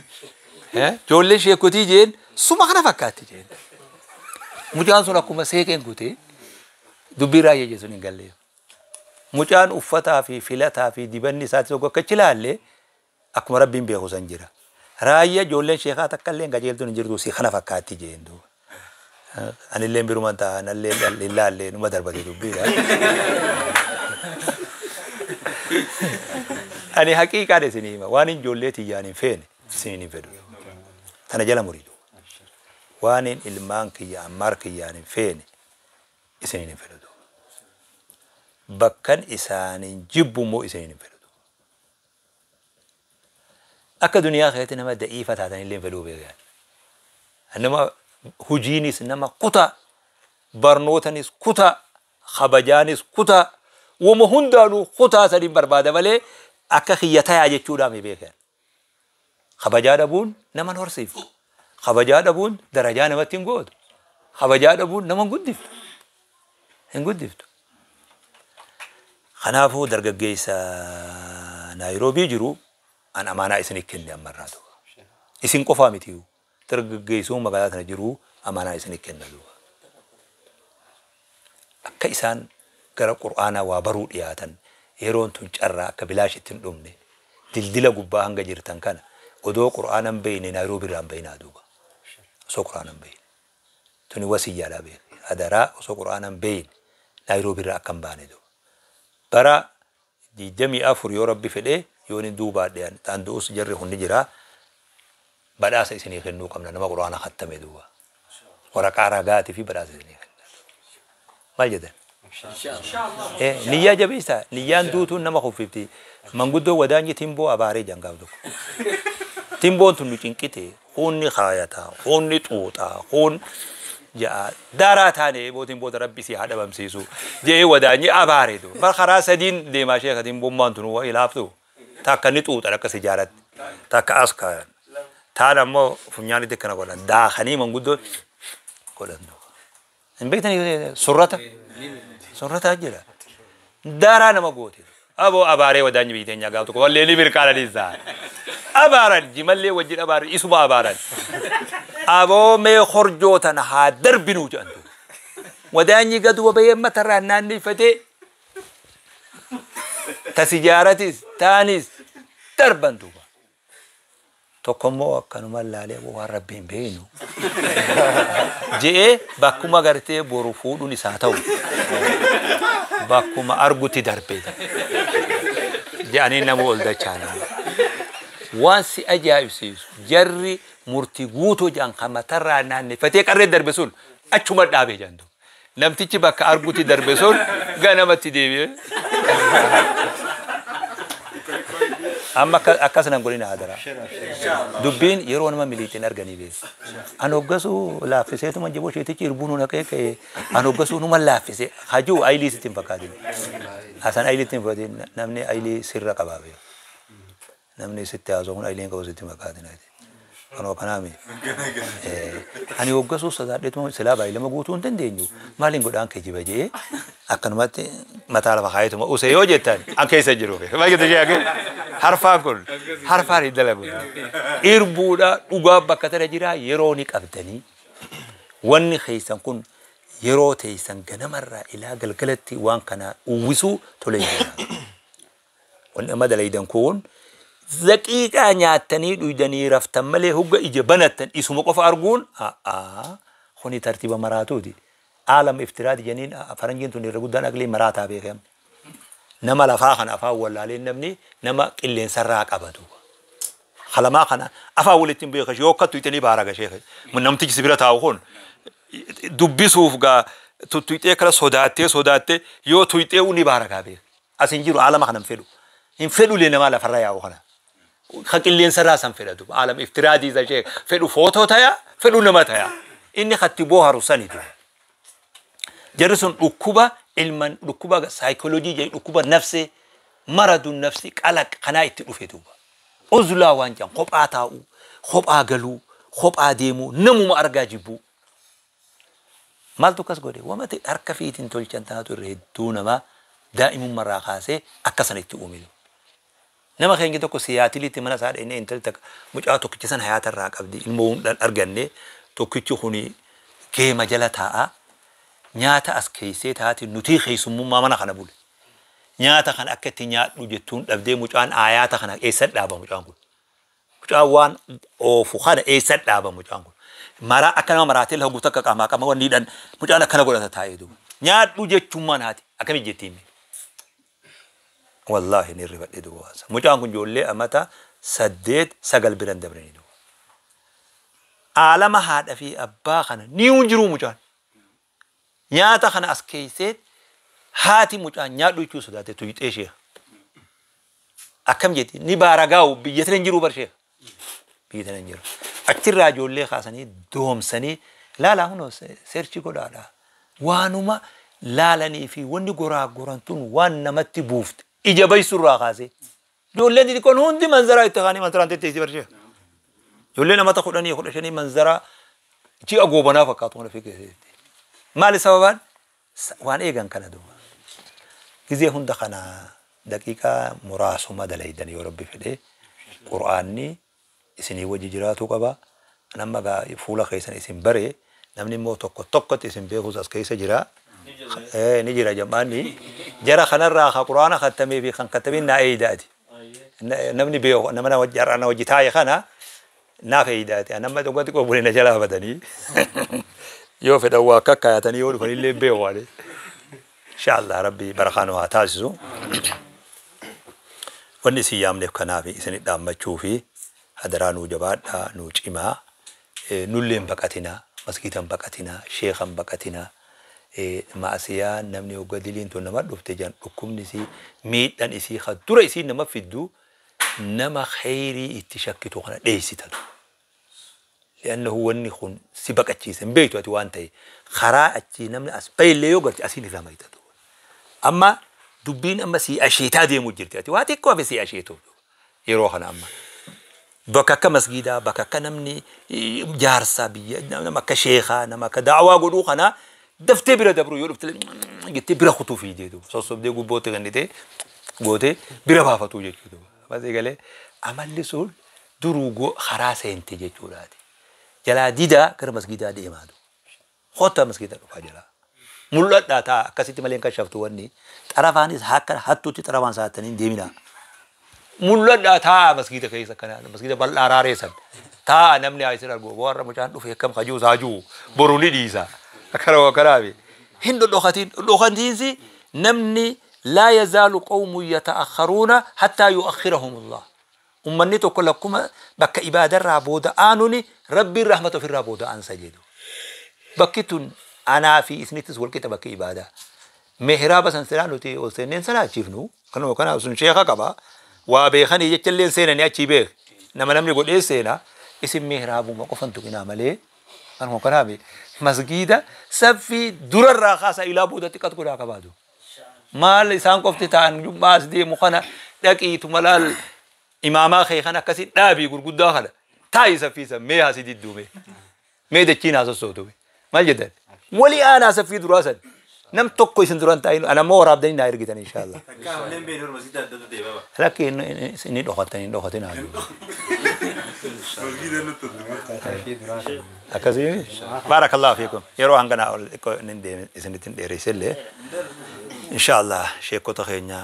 Ijoolleen sheekutii jeen suma kana fakkaatti jeen. Mucaan sun akkuma seeqeen kutee dubbii raayyaa jee sun hin galleef. Mucaan uffataa fi filataa fi dibanni isaatti tokko akka ilaalle akkuma rabbiin beeku san jira. Raayyaa ijoolleen sheekaa takka illee qajeeltuun hin jirtu si kana fakkaatti jeen duuba. Anillee biruman ta'a anallee ilaallee numa darbate dubbiidha. Ani haqiiqaan isinii hima waan ijoollee tiyyaan hin feene isiniin hin fedhu. Tana jala muriidu. Waan ilmaan kiyya ammaar kiyyaan hin feene isiniin hin fedhu. Bakkan isaaniin jibbu immoo isiniin hin fedhu. Akka duniyaa keessatti nama da'iifa taatan illee hin fedhuu beekan. Nama hujiinis nama kutaa, barnootanis kutaa, kabajaanis kutaa, wama hundaanuu kutaa sadiin barbaada malee akka kiyya tayaa jechuudhaan beekan. Kabajaa dhabuun nama hin horsiiftu. Kabajaa dhabuun darajaa namatti hin gootu. Kabajaa dhabuun nama hin guddiftu. Hin guddiftu. Kanaafuu dargaggeessa Naayiroobii jiru an amaanaa isinii kenne ammarraa duuba. Isin qofaa mitiyyuu dargaggeessuu magaalaa tana jiru amaanaa isinii kenna duuba. Akka isaan gara Qur'aanaa waa baruu dhiyaatan yeroon tun carraa akka bilaashitti hin dhumne dildila gubbaa hanga jirtan kana odoo Qur'aana hin beekne Naayiroobii irraa hin beeknaa duuba. Osoo Qur'aana hin beekne. Tuni wasiyyaadhaa beekne. Adaraa osoo Qur'aana hin beekne Naayiroobii irraa akka hin baane duuba. Bara 24 yoo rabbi fedhee yoo inni duubaadhe ta'an du'us jarri hundi jira badhaasa isinii kennuu qabna nama Qur'aana khattame duuba. Waraqaa ragaatii fi badhaasa isinii kenna. Maal jedhan? Niyyaa jabeessa niyyaan duutuun nama kuffifti. Manguddoo wadaanyi timboo abaaree jangaaf tokko. Timboon tun nu cinqite huunni kaayataa huunni xuuxaa huun ja'a daaraa taane bootiin booda rabbi si haa dhabamsiisu jedhee wadaanyi abaaree duuba. Bar karaa sadiin deemaa sheeka timbummaan tun waa ilaaftu. Takka ni xuuxan akka sijaaratti takka as kaayan. Taan ammoo funyaanitti akkana godhan daakanii manguddoon godhan duuba. Hin beektanii surrata? Surrataa jira. Daaraa nama goote. Aboo abaaree wadaanyi biyya teenyaa gaaf tokko wallee ni mirqaananii isaa. Abaaran jimallee wajjin abaaran isuma abaaran. Aboo mee horjoo tana haa darbinuu jedhan duuba. Wadaanyi gad bahee matarraa naannifatee ta sijaaratis taanis darban duuba. Tokko immoo akkanuma laalee waan rabbiin beeknu je'ee bakkuma gartee boru fuudhuun isaa ta'u bakkuma argutti darbee je'anii nama ol dachaa nama. Waan si ajaa'ibsiisu jarri murtii guutuu jedhan kan matarraa naannifatee qarree darbe sun achuma dhaabee jedhan. Namtichi bakka argutti darbe sun ganamatti deebi'ee. Amma akkas nan godhina hadaraa. Dubbiin yeroo nama miliitiin arganii beeku. An hoggasuu laaffiseetuma jiboo isheetichi irbuu nu naqee ka'ee an hoggasuu numa laaffise hajuu ayilii sitti hin fakkaatin. Asan ayilii sitti hin fakkaatin, namni ayilii sirra qabaa beeku. Namni sitti haasa'u kun ayiliin qabu sitti hin fakkaatin. Kanoo kanaami. Ani hoggasuu sodaadheetuma silaa baay'ilama guutuu hin dandeenyu. Maaliin godhaan kijiba jee akkanumatti mataa lafa kaayetuma use yoo jettan an keessa jiru. Maal jettu ishee akka harfaan kun harfaan hin dalagu. Irbuudha dhugaa bakka tana jira yeroo ni qabdanii wanni keessan kun yeroo teessan ganamarraa ilaa galgalatti waan kana uwwisuu tolee jira. Wanni amma dalaydan kun daqiiqaa nyaattanii dhuydanii raftan malee hogga ija banattan isuma qofa arguun kuni tartiiba maraatuuti. Aalam iftiraati jeniin faranjiin tun irra guddaan aqlii maraataa beekam. Nama lafaa kana afaan wallaaleen namni nama qilleensarraa qabatu. Halamaa kana afaan walitti hin beekan yoo akkattu itanii baara gashee. Namtichi si bira taa'u kun dubbisuuf gaa tuttuqxee kala sodaattee sodaattee yoo tuyxee ni baara gaa beeka. As hin jiru aalama kana hin fedhu. Hin fedhu namaa lafarra yaa'u kana. Ka qilleensarraa san fedhatu. Aalam iftiraadii isa ishee fedhu footoo tayaa fedhu nama tayaa. Inni katti booharu sanitu. Jarri sun dhukkuba ilman dhukkuba saayikooloojii jedhu dhukkuba nafsee maradu nafsi qalaq kanaa itti dhufe duuba. Uzlaa waan jedhan kophaa taa'uu, kophaa galuu, kophaa deemuu, namuma argaa jibbuu. Maaltu akkas godhe? Wamati harka fiitiin tolchan taatu irra hedduu namaa daa'imummarraa kaasee akka sana itti uume. Nama keenya tokko siyaatiliitti mana isaa dhaqnee intalli takka mucaa tokkicha sana hayaata irraa qabdi ilmoo hin arganne tokkichi kuni geema jala taa'a. Nyaata as keessee taati nutii keessummummaa mana kana bule. Nyaata kana akka itti nyaadhu jettuun dhabdee mucaan aayaata kana eessan dhaaba mucaan kun. Mucaan waan oofu kana eessan dhaaba mucaan kun. Maraa akka nama maraatee lafa guutuu akka qaamaa qama wanni hidhan mucaan akkana godhata taa'ee duuba. Nyaadhu jechummaan haati akkami jettiin. Wallaahi ni rifadhe duuba waansa. Mucaan kun ijoollee amata 8 9 biran dabranii duuba. Aalama haadha fi abbaa kana ni jiru mucaan. Nyaata kana as keessee haati mucaan nyaadhu jechuu sodaate tuyxee ishee. Akkam jetti ni baaragaa'u biyya tana hin jiru barshee. Biyya tana hin jiru. Achirraa ijoollee kaasanii doomsanii laalaa hunoo seerchi godhaadha. Waanuma laalanii fi wanni goraa goran tun waan namatti buufte ija baysurraa kaasee. Ijoolleen xixiqqoon hundi manzaraa itti kaanii manzaraan tetteessi barshee. Ijoolleen amata 10 15 manzaraa ji'a goobanaa fakkaatu kana fi keessatti. Maali sababaan waan eegan kana duuba. Gizee hunda kana daqiiqaa muraasuma dalaydan yoo rabbi fedhe Qur'aanni isinii wajji jiraatu qaba. Nama gaa fuula keessan isin bare namni immoo tokko tokkotti isin beekus as keessa jira. Ni jira jam'aanni. Jara kanarraa ka Qur'aana kattamee fi kan kattamiin naa eeydaati. Namni beeku nama na wajji taa'e kana naaf eeydaati. Nama tokkotti qobulee na jalaa batanii. Yoo fedhan waa akka kaayatanii yoo dhufan illee beeku waan. Inshallah rabbi barakaan haa taasisu. Wanni isin yaamneef kanaaf isin dhaammachuu fi hadaraa nuu jabaadhaa nuu cimaa nullee hin baqatinaa maskiita hin baqatinaa sheekha hin baqatinaa maasiyaa namni hogga diliin tun nama dhufte jan dhukkubni isii miidhaan isii ka dura isii nama fiddu nama khayrii itti shakkitu kana dheessitatu. لأنه wanni kun si baqachiisa hin beektu ati waan ta'e karaa achii namni as bayillee yoo garte asiin irraa maytatu. Amma dubbiin amma si asheetaa deemuu jirti ati waa xiqqoo hafe si asheetuuf yeroo kana amma. Bakka akka masgiidaa bakka akka namni jaarsaa biyya nama akka sheekaa nama akka daawaa godhuu kana daftee bira dabru yoo dhufte jettee bira kutuu fiidee duuba sossobdee gubbootti kennitee gootee bira baafatuu jechuudha. Masii galee amalli sun duruu karaa seente jechuudhaati. Jalaa didaa gara masgiidaa deemaa duuba. Kottaa masgiidaa dhufaa jalaa. Mul'adhaa ta'a akkasitti malee hin kashaftu wanni xarafaanis akka hattuutti xarafaan saattanii hin deeminaa. Mul'adhaa ta'a masgiida keessa kana masgiida bal'aa raareessan ta'a namni haa isin argu warra mucaan dhufe akkam hajuu isaa hajuu boru ni dhiisa akkana akkanaafi hin dhodhokatiin dhodhokatiinsi namni laa yazaalu qawmun yata'akharuuna hattaa yu'akhirahumullah. Ummanni tokko lakkuma bakka ibaadarraa booda aanuni rabbiin rahmata ofirraa booda aansa jedhu. Bakki tun anaa fi isinittis walqixa bakki ibaadaa. Mihraaba san silaa nuti ol seenneen salaachiifnu kanuma kanaaf sun sheeka qaba. Waa beekanii jecha illee seenanii achii beek. Nama namni godhee seenaa isin mihraabuma qofan tuqinaa malee kanuma kanaaf masgiida saffii durarraa kaasaa ilaa boodatti qad godhaa qabaatu. Maal isaan qofti ta'an jummaas deemu kana dhaqiitu malaal imaamaa kee kana akkasii dhaabii gurguddaa kana taa'i saffiisa mee haasi didduume mee dachiin haa sossootume maal jedhan walii aanaa saffii duraa san nam tokko isin duran taa'in ana ammoo waraabdanii naa ergitan inshaallah. Lakki inni dhokatan hin dhokatin haa jiru. Akkasii baarakallahu fiikum yeroo hanganaa ol inni deeme isinitti hin dheeressellee inshaallah sheekota keenya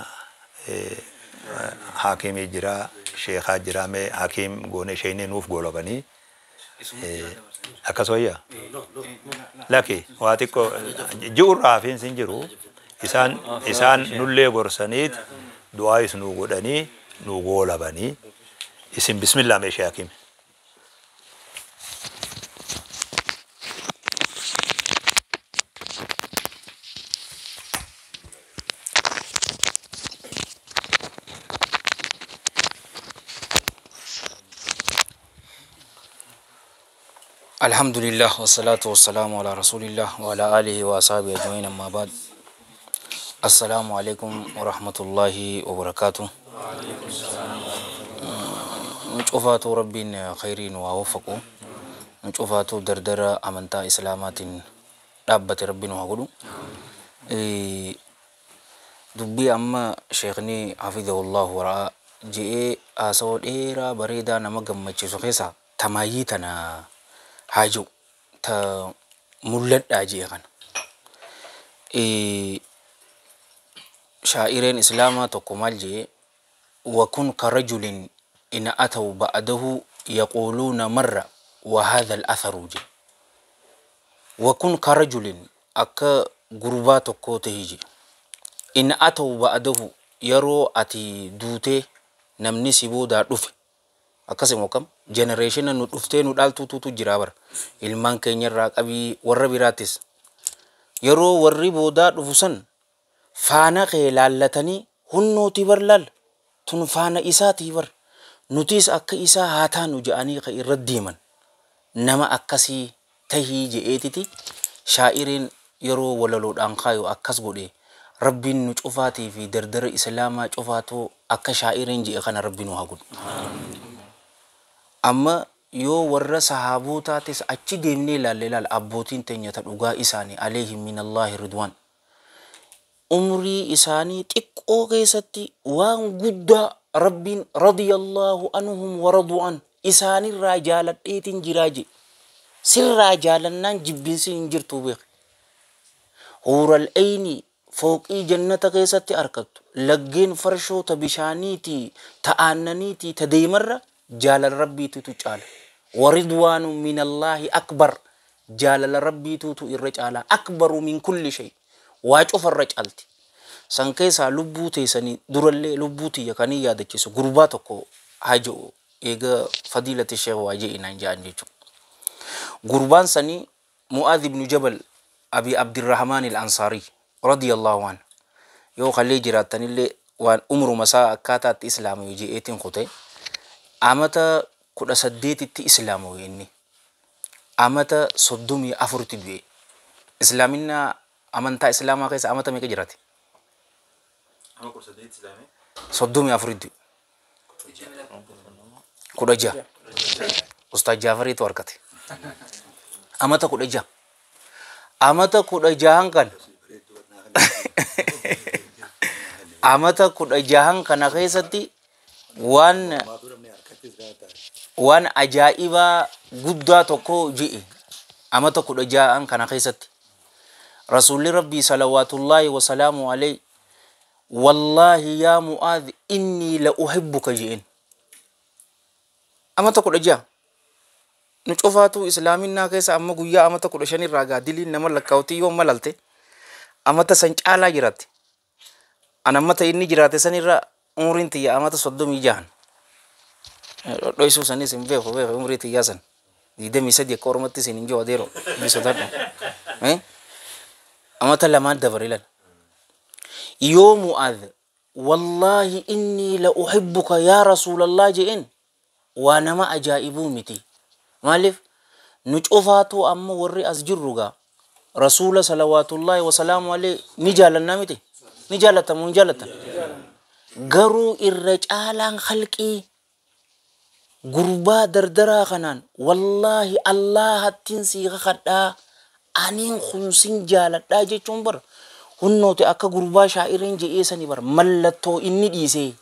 haakimii jira sheekaa jira mee hakiim goone isheenii nuuf goolabanii akkas wayya lakki waa xiqqoo ji'urraa hafiinsi hin jiru isaan nullee gorsaniit du'aa is nuu godhanii nuu goolabanii isin bismillah mee shee hakiim.
الحمد لله والصلاة والسلام على رسول الله وعلى آله وأصحابه أجمعين أما بعد السلام عليكم ورحمة الله وبركاته. نشوفاتو ربين خيرين ووفقو نشوفاتو دردرة أمنتا إسلامات ربة ربين وغلو دبي أما شيخني حفظه الله ورعاه جئ أسود إيرا بريدا نمجم مجسوخيسا تمايتنا hajo ta mulladha jee kana shaa'ireen islaamaa tokko maal jee wa kun ka rajulin in ataw ba'dahu yaquluuna marra wa hadha al-atharu jee wa kun ka rajulin akka gurbaa tokkoo tahi jee in ataw ba'dahu yeroo ati duutee namni si boodaa dhufe akkasuma kam generation nu dhuftee nu dhaaltuutu jira bara ilmaan keenyarraa qabii warra biraattis yeroo warri boodaa dhufu san faana kee laallatanii hunnootii bar laal tun faana isaatii bar nutis akka isaa haa taanu je'anii ka irra deeman nama akkasii tahii je'eetiti shaa'iriin yeroo walaloodhaan kaayu akkas godhe rabbiin nu cufaatii fi dardara islaamaa cufaatoo akka shaa'iriin je'e kana rabbi nu haa godhu. Amma yoo warra sahaabotaatis achi deemnee ilaalle ilaal abbootiin teenya ta dhugaa isaanii alayhim minallahi ridwaan umrii isaanii xiqqoo keessatti waan guddaa rabbiin radiyallahu anhum wa radu an isaanirraa jaaladheetiin jiraa je sirraa jaalannaan jibbinsi hin jirtu beek huural ayni fooqii jannata keessatti argattu laggeen farshoo ta bishaaniitii ta aannaniitii ta deemarra جالل ربي تتجال ورضوان من الله أكبر جالل ربي تترجال أكبر من كل شيء واجف الرجالتي سانكيسا لبوتي سني درلي لبوتي يكني يادتشيسو غرباتكو هاجو إيجا فضيلة الشيخ واجي إنان جانجيچو غربان سني معاذ بن جبل أبي عبد الرحمن الأنصاري رضي الله عنه يو خلي جراتني اللي وان عمره مساء كاتات إسلام يجي إيتين خطي amata 18tti islaamoo inni amata 34tti du'e islaaminaa amantaa islaamaa keessa amata meeqa jiraate? 34tti 16 Ustaaz Jaafariitu harkate amata 16 amata 16 kan amata 16 kana keessatti waan ajaa'ibaa guddaa tokko ji'e amata 16 kana keessatti rasuulli rabbii salawaatullaahi wasalaamu alayhi wallaahi yaa mu'aadh innii la uhibbuka ji'een amata 16 nu cufaatu islaaminaa keessa amma guyyaa amata 15 irraa gaadiliin nama lakkaawtii yoo malalte amata san caalaa jiraate an amata inni jiraate san irra umriin tiyya amata 36 dhoysuu sanis hin beeku beeku umrii tiyyaa san 23 akka ormatti isin hin jiru adeero bisotaadha amata lamaan dabare lan yoo mu'aadh Wallaahi innii la uhibbuka yaa Rasuulallah je'een waa nama ajaa'ibuu miti. Maaliif nu cufaatu amma warri as jirru gaa Rasuula salawaatullaahi wasalaamu alayhi ni jaalannaa miti? Ni jaalatamu hin jaalatan? Garuu irra caalaan khalqii gurbaa dardaraa kanaan wallaahi Allahattiin sii kakadhaa aniin kun sin jaaladhaa jechuun bara hunnooti akka gurbaa shaa'iriin je'ee sanii bara mallattoo inni dhiisee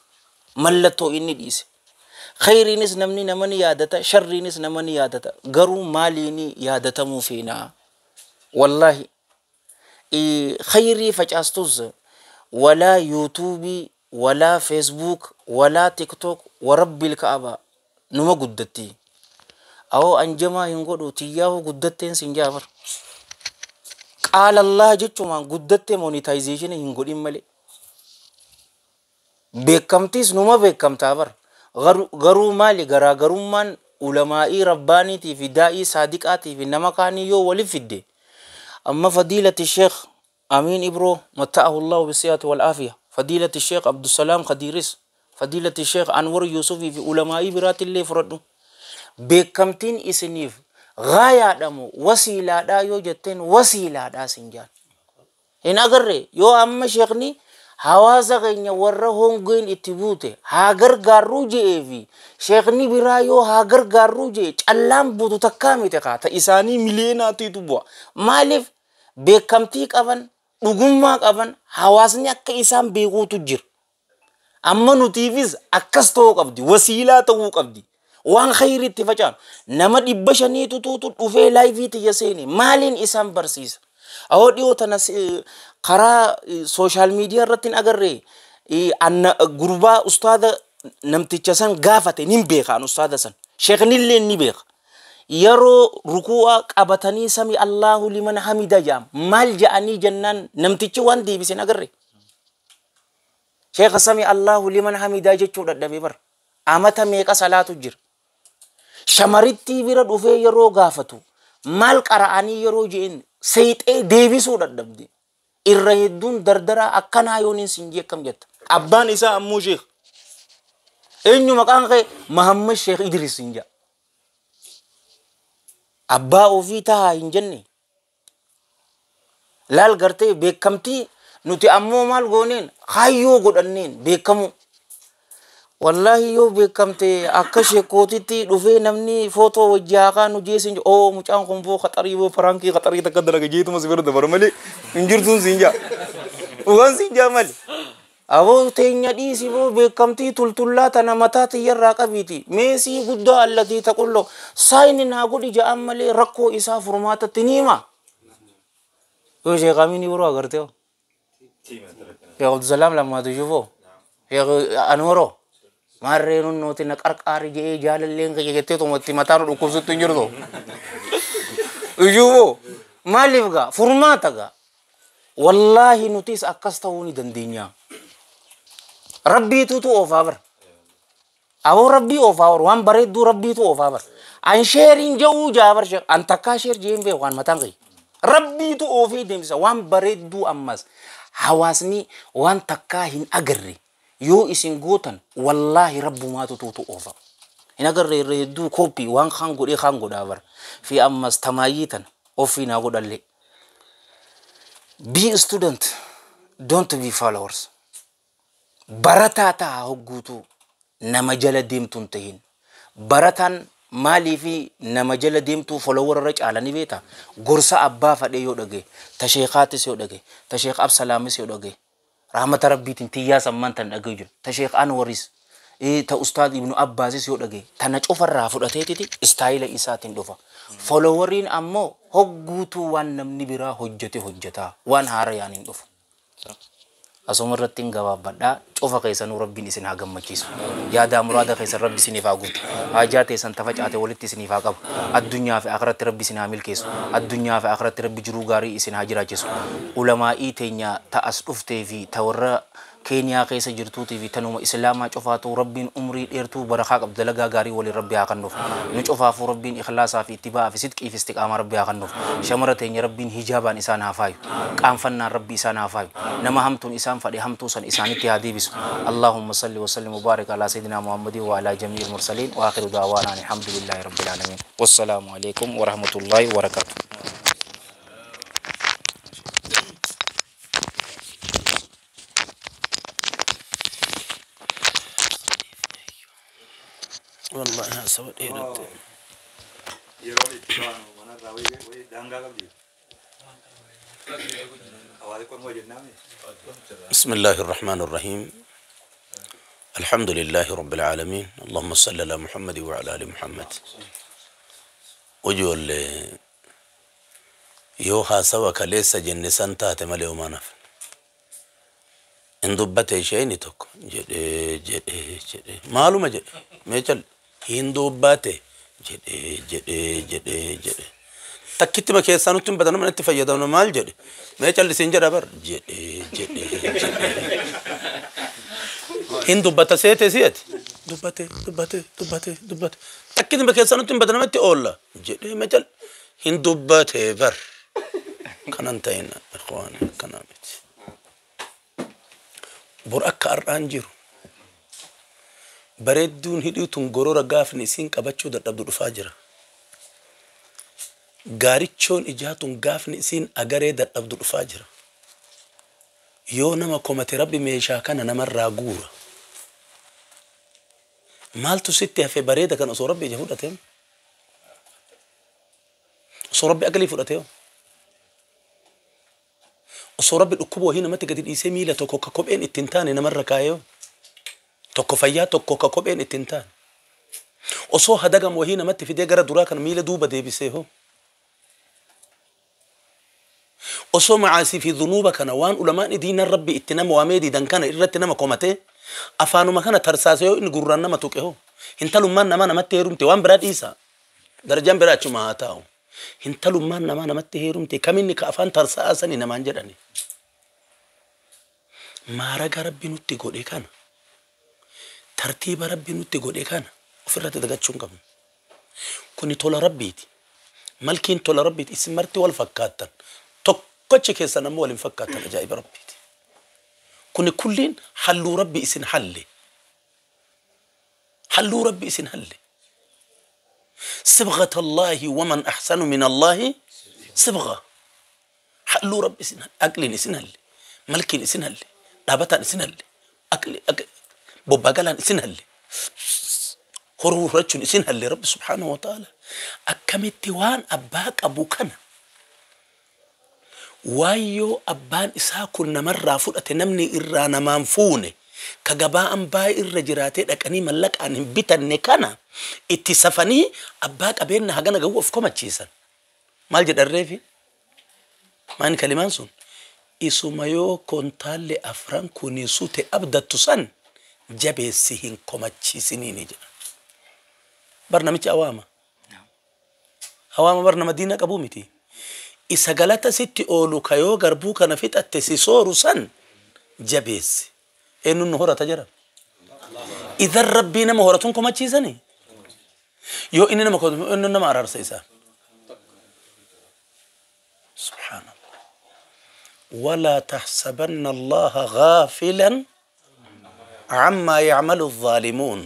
mallattoo inni dhiise. Khayriinis namni nama ni yaadata, sharriinis nama ni yaadata. Garuu maaliini yaadatamuu feenaa? Wallaahi khayrii facaastus walaa yuutuubii walaa feesbuuk walaa tiktook warabbil ka'aba numa guddatti. Awoo anjamaa hin godhu tiyyaahu guddatteen sin jaabar. Qaala Allah jechumaan guddattee monetization hin godhin malee. Beekamtiis numa beekamtaa bar. Garuu maali garaagarummaan ulamaa'ii rabbaaniitii fi daa'ii saadiqaatii fi nama kaanii yoo waliif fidde. Amma fadiilati Sheekh Amiin Ibroo matta'ahu Allahu bisiyyaati wal aafiya. Fadiilati Sheekh Abdusalaam Khadiiris. Fadiilati Sheekh Anwar Yuusufii fi ulamaa'ii biraatillee fudhadhu. Beekamtiin isiniif gaayaadhamu wasiilaadhaa yoo jetteen wasiilaadhaa sin jaan. Hin agarre yoo amma sheekni hawaasa keenya warra hongeen itti buute haa gargaarruu je'ee fi sheekni biraa yoo haa gargaarruu je'e callaan buutu takkaa miti kaa ta isaanii miliyeenaatiitu bu'a. Maaliif beekamtii qaban dhugummaa qaban hawaasni akka isaan beekuutu jira. Amma nutiifis akkas ta'uu qabdi wasiilaa ta'uu qabdi. Waan khayriitti facaanu nama 500 tuutu dhufee laayivii tiyya seene maaliin isaan barsiisa. Awoo dhiyoo tana karaa sooshaal miidiyaa irratti hin agarree gurbaa ustaada namticha san gaafate nin beeka an ustaada san sheeknillee ni beeka. Yeroo ruku'a qabatanii sami Allahu liman hamida jedham maal jedhanii jennaan namtichi waan deebise hin agarre. Sheekha sami Allahu liman hamida jechuu dadhabee bara. Amata meeqa salaatu jira. Shamarittii bira dhufee yeroo gaafatu maal qara'anii yeroo je'en seexee deebisuu dadhabde. Irra hedduun dardaraa akkanaa yooniin sin jee akkam jetta. Abbaan isaa ammoo sheekh. Eenyu maqaan kee Mahammad Sheekh Idris sin jedha. Abbaa ofii tahaa hin jenne. Laal gartee beekamtii nuti ammoo maal gooneen kaayyoo godhanneen beekamu. Wallaahi yoo beekamte akka sheekootitti dhufee namni footoo wajji haa kaanu jeesin oo mucaan kun boo qaxarii boo faraankii qaxarii takka dalaga jeetuma si bira dabara malee hin jirtuun siin jaa. Dhugaan siin jaa malee. Aboo teenya dhiisi boo beekamtii tultullaa tana mataa tiyyarraa qabiiti. Meesii guddaa allatii taqulloo saayini naa godhi ja'an malee rakkoo isaa furmaatatti ni hima. Yoo Sheekh Amiin yeroo agartee hoo? Sheekh Abdusalaam lammaatu shufoo? Sheekh Anwaroo? Maarree nunnooti na qarqaari je'ee jaalalleen kiyya jettee tumatti mataa nu dhukkubsutti hin jirtu. Iyyuu maaliif gaa furmaata gaa. Wallaahi nutis akkas ta'uu ni dandeenya. Rabbiitutu oofaa bara. Aboo rabbii oofaa bara waan bareedduu rabbiitu oofaa bara. An sheeriin je'uu jaa bara sheekh an takkaa sheer je'een beeku waan mataan kiyya. Rabbiitu oofee deemsisa waan bareedduu ammas hawaasni waan takkaa hin agarre. Yoo isin gootan wallaahi rabbumaatu tuutu oofa. Hin agarre irra hedduu kooppii waan kaan godhee kaan godhaa bara. Fi ammas tamaayyii tana ofii naa godhallee. Be student, don't be followers. Barataa ta'a hogguutu nama jala deemtu hin tahin. Barataan maaliifi nama jala deemtuu follower irra caala ni beekta. Gorsa abbaa fadhee yoo dhagaye, ta sheekaatis yoo dhagaye, ta sheek Absalaamis yoo dhagaye. Rahmata rabbiitiin tiyyaa sammaan tan dhagayu jira. Ta sheek Anwaris, ta ustaad Ibnu Abbaasis yoo dhagaye, tana cufarraa fudhateetiti istaayila isaatiin dhufa. Followeriin ammoo hogguutuu waan namni biraa hojjete hojjetaa, waan haarayaan hin dhufu. Asuma irratti hin gabaabbadhaa. Cufa keessanuu rabbiin isin haa gammachiisu. Yaadaa muraada keessan rabbi isiniif haa guutu. Haajaa teessan tafacaate walitti isiniif haa qabu. Addunyaa fi akhiratti rabbi isin haa milkeessu. Addunyaa fi akhiratti rabbi jiruu gaarii isin haa jiraachisu. Ulamaa'ii teenya ta as dhuftee fi ta warra Keeniyaa keessa jirtuutii fi tanuma Islaamaa cofaatu Rabbiin umrii dheertuu barakaa qabdu dalagaa gaarii waliin Rabbi haa kennuuf. Nu cofaafuu Rabbiin ikhlaasaa fi ittiba'aa fi sidqii fi istiqaamaa Rabbi haa kennuuf. Shamara teenya Rabbiin hijaabaan isaan haa faayu. Qaanfannaan Rabbi isaan haa faayu. Nama hamtuun isaan fadhe hamtuu san isaanitti haa deebisu. Allahumma salli wa sallim wa barik ala sayyidina Muhammadin wa ala jami'il mursalin wa akhiru da'waana alhamdulillahi rabbil alamin. Wassalaamu alaikum wa rahmatullahi wa barakatuh.
والله أنا سويت إيه
Yeroon itti baanu manarraa wayii daangaa qabdi. Hawaasa qonnaa jennaami.
بسم الله الرحمن الرحيم. الحمد لله رب العالمين. اللهم صل على محمد وعلى آل محمد. وجول يوها سوا كليس جنسان تاتي مالي وما نف إن دبتي شيء توك جدي جدي جدي معلومة جدي ميجل إن دبتي جدي جدي جدي جدي تكتي ما كيسانو تم بدنا من اتفاجئ مال جدي ميجل سنجر بر جدي جدي جدي إن دبتة سيت سيت دبتة دبتة دبتة دبتة تكتي ما كيسانو تم بدنا من تقول جدي ميجل إن دبتة بر كننتين إخواني كنامت برأك أرانجيرو bareedduun hidhii tun gorora gaafni isiin qabachuu dadhabdu dhufaa jira. Gaarichoon ijaa tun gaafni isiin agaree dadhabdu dhufaa jira. Yoo nama komate Rabbi meeshaa kana namarraa guura. Maaltu sitti hafe bareeda kan osoo Rabbi ija fudhatee? Osoo Rabbi aqlii fudhatee? Osoo Rabbi dhukkuba wahii namatti gadi dhiisee miila tokko ka kopheen ittiin taane namarra kaayee? Tokko fayyaa tokko ka kopheen ittiin taane. Osoo hadagam wahii namatti fidee gara duraa kan miila duuba deebisee hoo? Osoo macaasii fi dhunuuba kana waan ulamaan diinan Rabbi itti nama waamee diidan kana irratti nama komatee afaanuma kana tarsaasee yoo inni gurraan nama tuqe hoo? Hintalummaan namaa namatti heerumte waan biraa dhiisa. Darajaan biraa achuma haa taa'u. Hintalummaan namaa namatti heerumte kaminni ka afaan tarsa'aa sani namaan jedhani. Maaraga Rabbi nutti godhe kana. Tartiiba Rabbi nutti godhe kana ofirratti dagachuu hin qabnu. Kuni tola Rabbiiti. Malkiin tola Rabbiiti. Isin marti wal fakkaattan. Tokkochi keessan ammoo wal hin fakkaattan ajaa'iba Rabbiiti. Kuni kulliin halluu Rabbi isin halle. Halluu Rabbi isin halle. صبغة الله ومن أحسن من الله صبغة. halluu Rabbi isin halle. Aqliin isin halle. Malkiin isin halle. Dhaabataan isin halle. Aqli bobbagalaan isin halle. Horuu horachuun isin halle Rabbi subhaanahu wa ta'ala. Akkamitti waan abbaa qabu kana waayyoo abbaan isaa kun namarraa fudhate namni irraa namaan fuune ka gabaa ambaa irra jiraatee dhaqanii mallaqaan hin bitanne kana itti safanii abbaa qabeenya hagana ga'u of komachiisan. Maal jedhan reefi? Maani kalimaan sun? Isuma yoo kontaalle afran kuni sute abdattu san jabeessi hin komachiisiniini jedha. Bar namichi awaama. Awaama bar nama diina qabuu miti. Isa galata sitti oolu ka yoo garbuu kana fixatte si sooru san jabeessi. Eenyuun nu horata jira? Idan Rabbii nama horatuun komachiisanii? Yoo inni nama komatu eenyuun nama araarsa isaa? Subhaanallah. ولا تحسبن الله غافلا عما يعمل الظالمون.